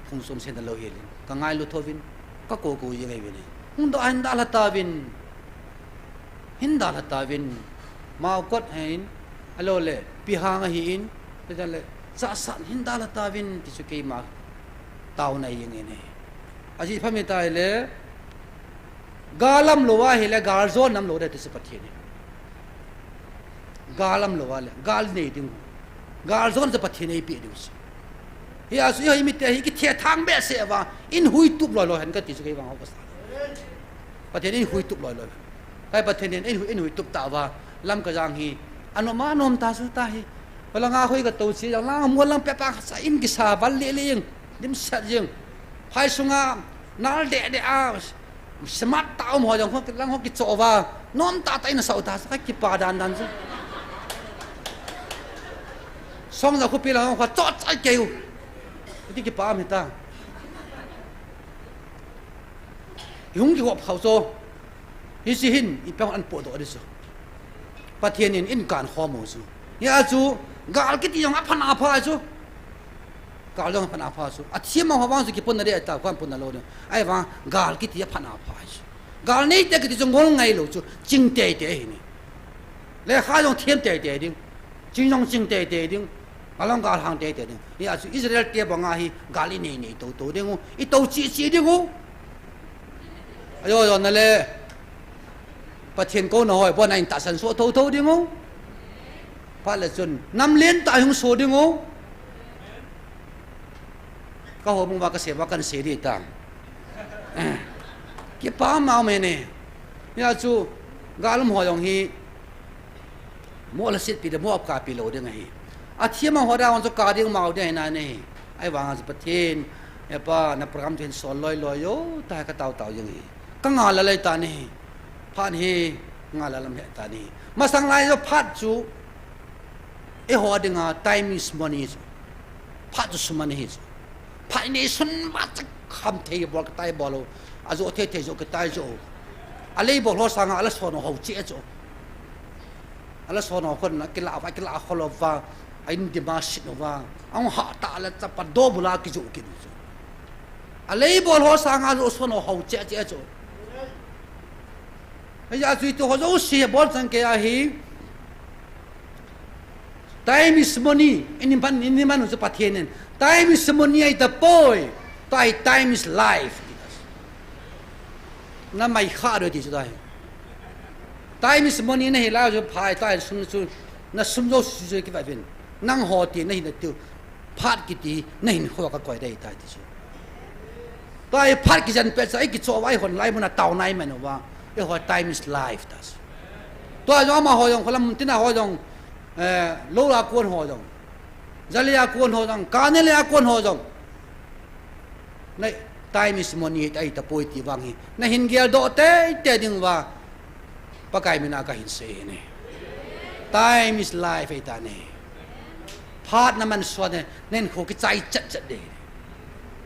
Phung som sen da lo hi lin. Ka ngailu tho vin. Ka ko ko ye ngai vin. Hung doh hin dalha tauvin. Hin dalha tauvin. Maokot hin. Alo le. Pihang ahi in. Pihang le. Chahsan hin dalha tauvin. Ti chu keima. Taona ye ngai ne. Ajeh pha mi tai le. Gal lam lou a hile, gal jon nam lou de ti chu Pathen in. Gal lam lou a le, gal nei ding. Gal jon chu Pathen in eipeh diu chu. Hia chu, hia hi mite hi kithethang behseh uva, in huitup loi loi hen kati chu kei vang ho ka sa. Pathen in huitup loi loi. Kai Pathen in, in hui, in huitup ta uva, Lamka jang hi, anom a nom ta chu ta hi. Pala nga hui ka tou chi, jang lang, mo lang pe pa sa in kisa val le le jeng, dim sat jeng. Phai sunga, nal de de a, Smart ta um ho jong ho lang ho kicho uva. Nom tah tah in asao ta, sa kipa dan dan chu. Song ja khopi lang ho cho chai kei u. Ti kipa um hita. Hung kihop khau chu. Hichi hin, ipi hon an podoh di chu. Pathen in, in kan khom u chu. Hia chu, gal kiti jong aphan apha chu. Gal jong aphan apha chu. Athem ho vang chu kipunna de ta, khan punna lou de. Ahivang, gal kiti aphan apha chu. Gal neite kiti chu ngol ngai lou chu. Ching teitei hi ni. Lekha jong them teitei ding. Ching jong ching teitei ding. Along gal hang teitei ding. Hia chu Israel te banga hi gal inei nei tou tou ding u. Itou chi chi ding u. Ajo jo na le. Pathen kouna hoi pon a in tahsan soh thotho ding u. Phat le chun, nam lentah hung soh ding u. Ka hou mong uva ka sei uva kan sei di ta. Kipa mong mong e. Hia chu, gal um ho jong hi, mo la sit pi de mo ap ka pi lou ding ahi. Athem ho da hon chu ka ding mong ding ahi na ne. Ahivang a chu Pathen, Hepa, na program chu hin sol loi loi jo, ta ka tao tao jeng hi. Ka ngal a lai ta ni. Phat hi ngal a lam he ta ni. Masang lai jo phat chu, eiho dinga time is money chu. Phat chu sum ahi chu. Phat inei sun uva chu kham thei bol kitai bol u. Ajo thei thei jo kitai jo. Alei bol ho sanga ala son ho che chu. Ala son ho khun akila va kila khol uva. A in dima sit uva. Ahung ha ta la chapa do bula kijo kidu chu. Alei bol ho sanga ajo son ho che che chu. Hijeh a chu itu ho jouse bol chang kei ahi. Time is money. Ini man, ini man chu Pathen in. Time is money ahi tapoi. Tua hi time is life. Na mai kha do ti chu tua hi. Time is money nahi lai chu phai tua hi sum chu. Na sum jouse chu kivai vin. Nangho ti nahi na tiu. Phat kiti, nahinkho kakoi dei tai ti chu. Tua hi phat kijen pet cha, ei kichoh uva, ei hon lai muna taona eiman uva. Eiho time is life ta chu. Tua jong amaho jong, kholam tina ho jong, eh, lou la kon ho jong. Jali a kon ho jong, kane le a kon ho jong. Nei, time is money ahi tapoi ti vang hi. Nahin geldoh teitei ding uva. Pakai mina kahin sei hi ne. Time is life ahi ta ne. Phat na man suat ne, nahinkho kichai chat chat de.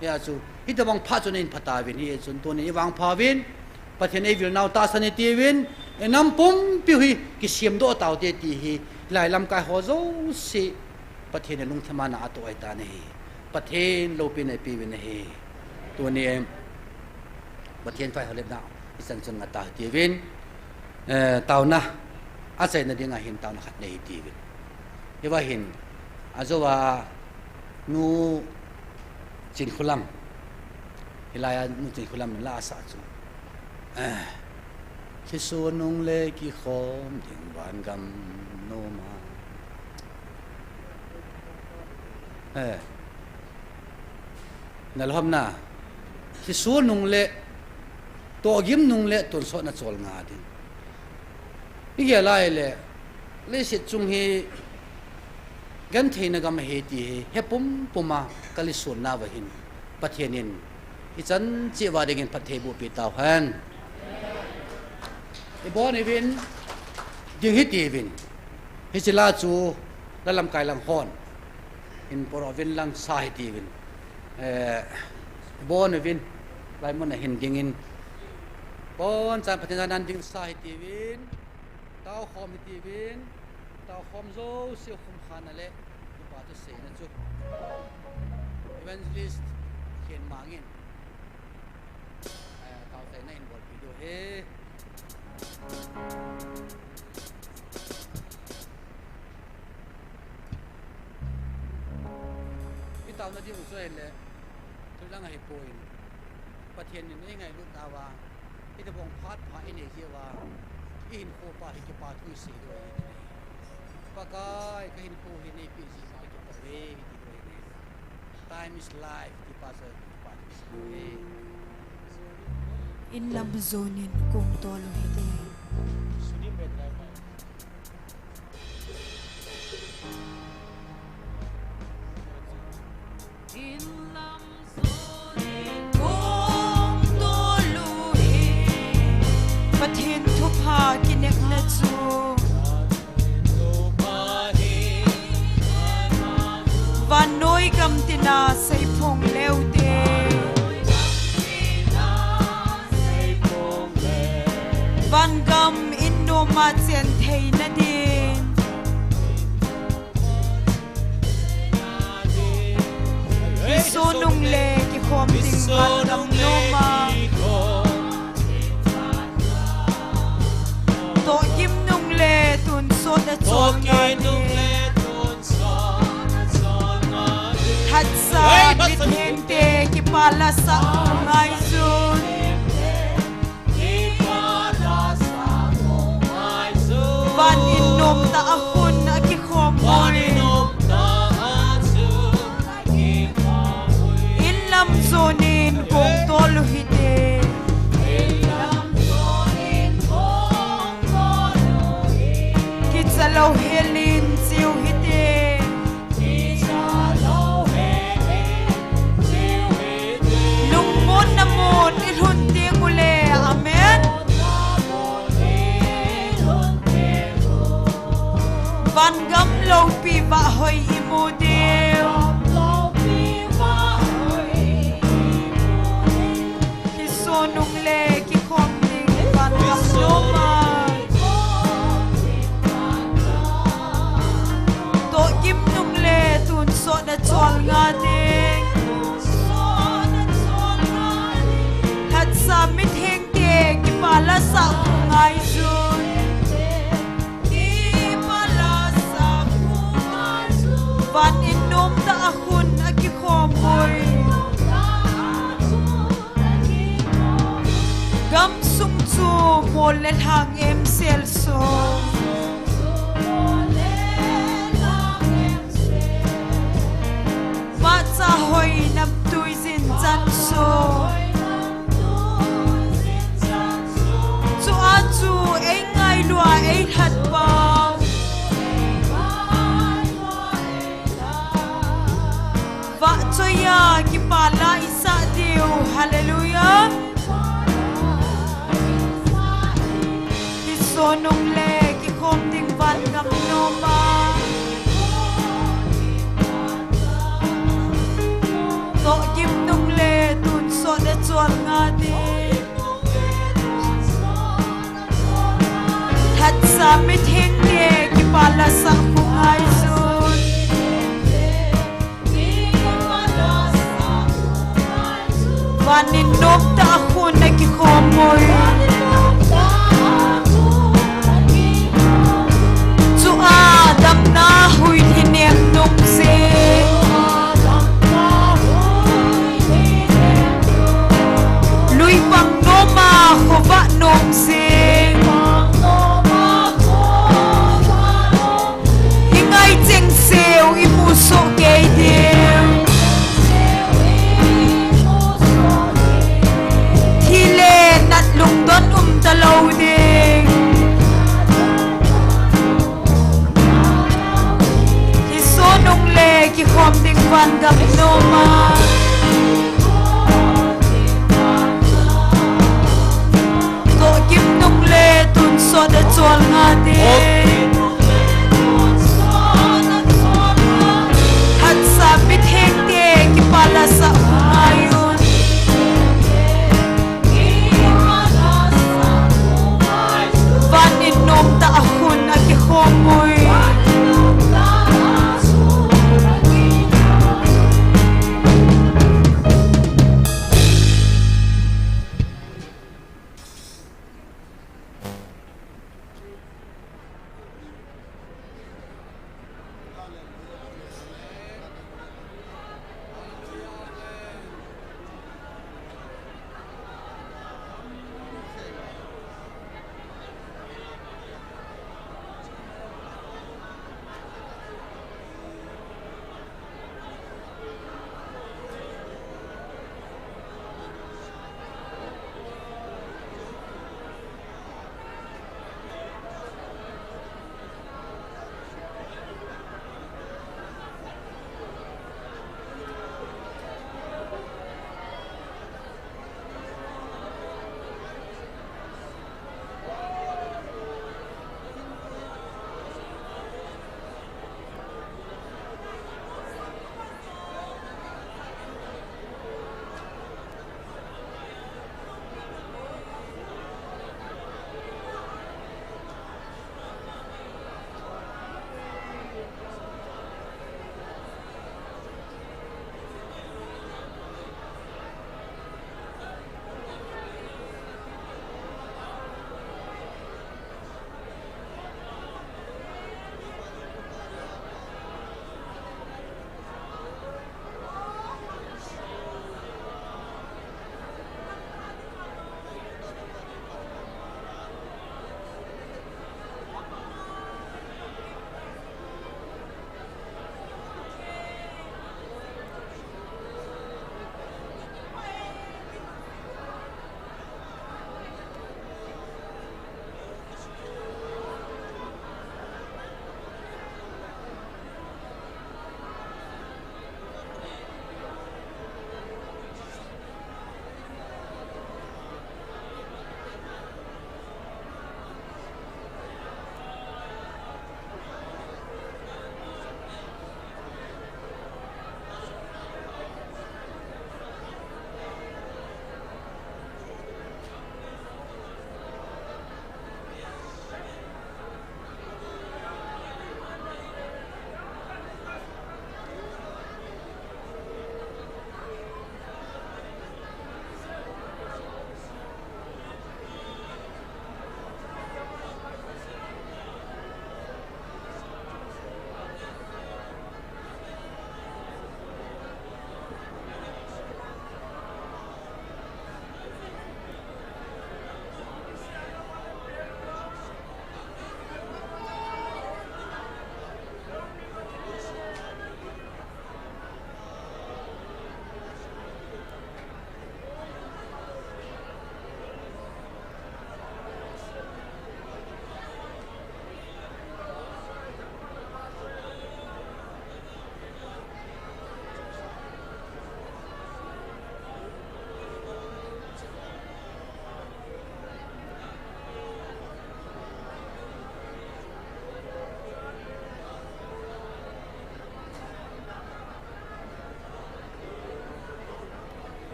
Hijeh a chu, hitobang phat chu nahin phat tauvin, hijeh chun tuni i vangpha uvin, Pathen eivil nau tahsan iti uvin, inam pumpi u hi, kisemdoh taute ti hi, lai lamkai ho jouse, Pathen in lungthim a na atoh ahi ta ne hi. Pathen loupina ipi uvin ahi. Tuni, Pathen phai holimna, ichan chun ngah ta hiti uvin, eh, taona, achaina dinga hin taona khat nei hiti uvin. Hiva hin, ajouva, Nu Chinkholam, hilai a Nu Chinkholam in la asah chu. Eh, Jesu nung le kikhom ding vangam noma. Eh. Nalhomna, Jesu nung le, tohgim nung le tonsot na cholngah ding. Igel lai le, leiset chung hi, gentheina gam ahi ti hi, he pumpum a, kalisonna uva hin, Pathen in, ichan cheh uva dingin phatthei bohpi tauhen. Ibon uvin, ding hiti uvin. Hiche la chu, la lamkai lang hon. Hin poro uvin lang sa hiti uvin. Eh, bon uvin. Lai mun a hin dingin. Bon chan Pathen a nan ding sa hiti uvin. Tao khom hiti uvin. Tao khom jouse khum khan a le. Kipa thu seina chu. Evangelist Khen Mangin. Eh, tao seina in bolpi diu ahi. I taona ding u chu ahile, thu lang ahipoi. Pathen in eingailut nauva, hitobang phat pha inei jeh uva, ihinkho pa hi kipa thu isei diu ahi. Pakai, kahinkho hi neipeh jeh uva kipa uve, iti diu ahi. Time is life, kipa sa, kipa thu isei diu ahi. In lam jonin kong tol u hite. Pathen thupha kinepna chu vannoi gam tina seiphong leu te. Vangam in noma chen theina din. Jesu nung le kikhom ding vangam noma. Tohgim nung le tonsot a cholngah din. Phatsa mithengte kipa la sah ngaijun. Van in nomtah a khun a kikhom ui. In lam jonin kong tol u hite. Kicha lou helin cheu hite. Lungmonna mun i lhun ding u le, amen. Vangam loupi vahhoi i mu diu. Em sel so. Vahcha hoi namtui jin chan so. Chua chu ei ngailua ei lhat pau. Vahchoiya kipala isah diu. Hallelujah. Kiso nungle kikhom ding van ngam noma. Tohgim nungle tun sot le chol nga ding. Lhatsa mitheng te kipala sah khu ngaijun. Vanin nomtah a khun na kikhom ui. Chua damna huihi nem nung jing. Luipang noma khovah nung jing. Hi ngai cheng seu imu soh kei diu. Thi le nat lungdon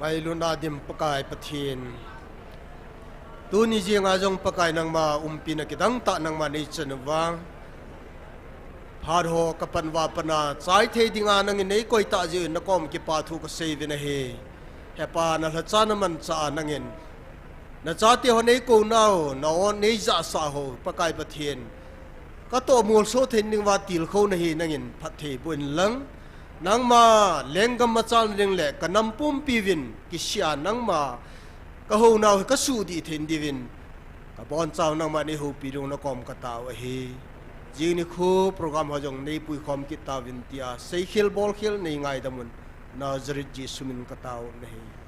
Ngailutna dim Pakai Pathen, tuni jenga jong Pakai nangma umpina kidang tah nangma neichan uva, phat ho kapan uva pat a chai thei dinga nangin neikoi tah jeh uvin nakom kipathu kasei uvin ahi. He Pa, nalhacha namanchah a nangin nachate ho neikounau, na-on neijahsah ho Pakai Pathen, katoh molso thei ding uva tilkhou nahi, nangin phatthei boh inlang, nangma lenggam machal nading le kanam pumpi uvin kisih a nangma kahounau hi kasuhdih thei diuvin, kabonchau nangma neihoupi diu nakom katao ahi. Jing nikho program ho jong neipuikhom kit tauvin tia seikhel bolkhel neingaidam un, Nazareth Jesu min katao ahi.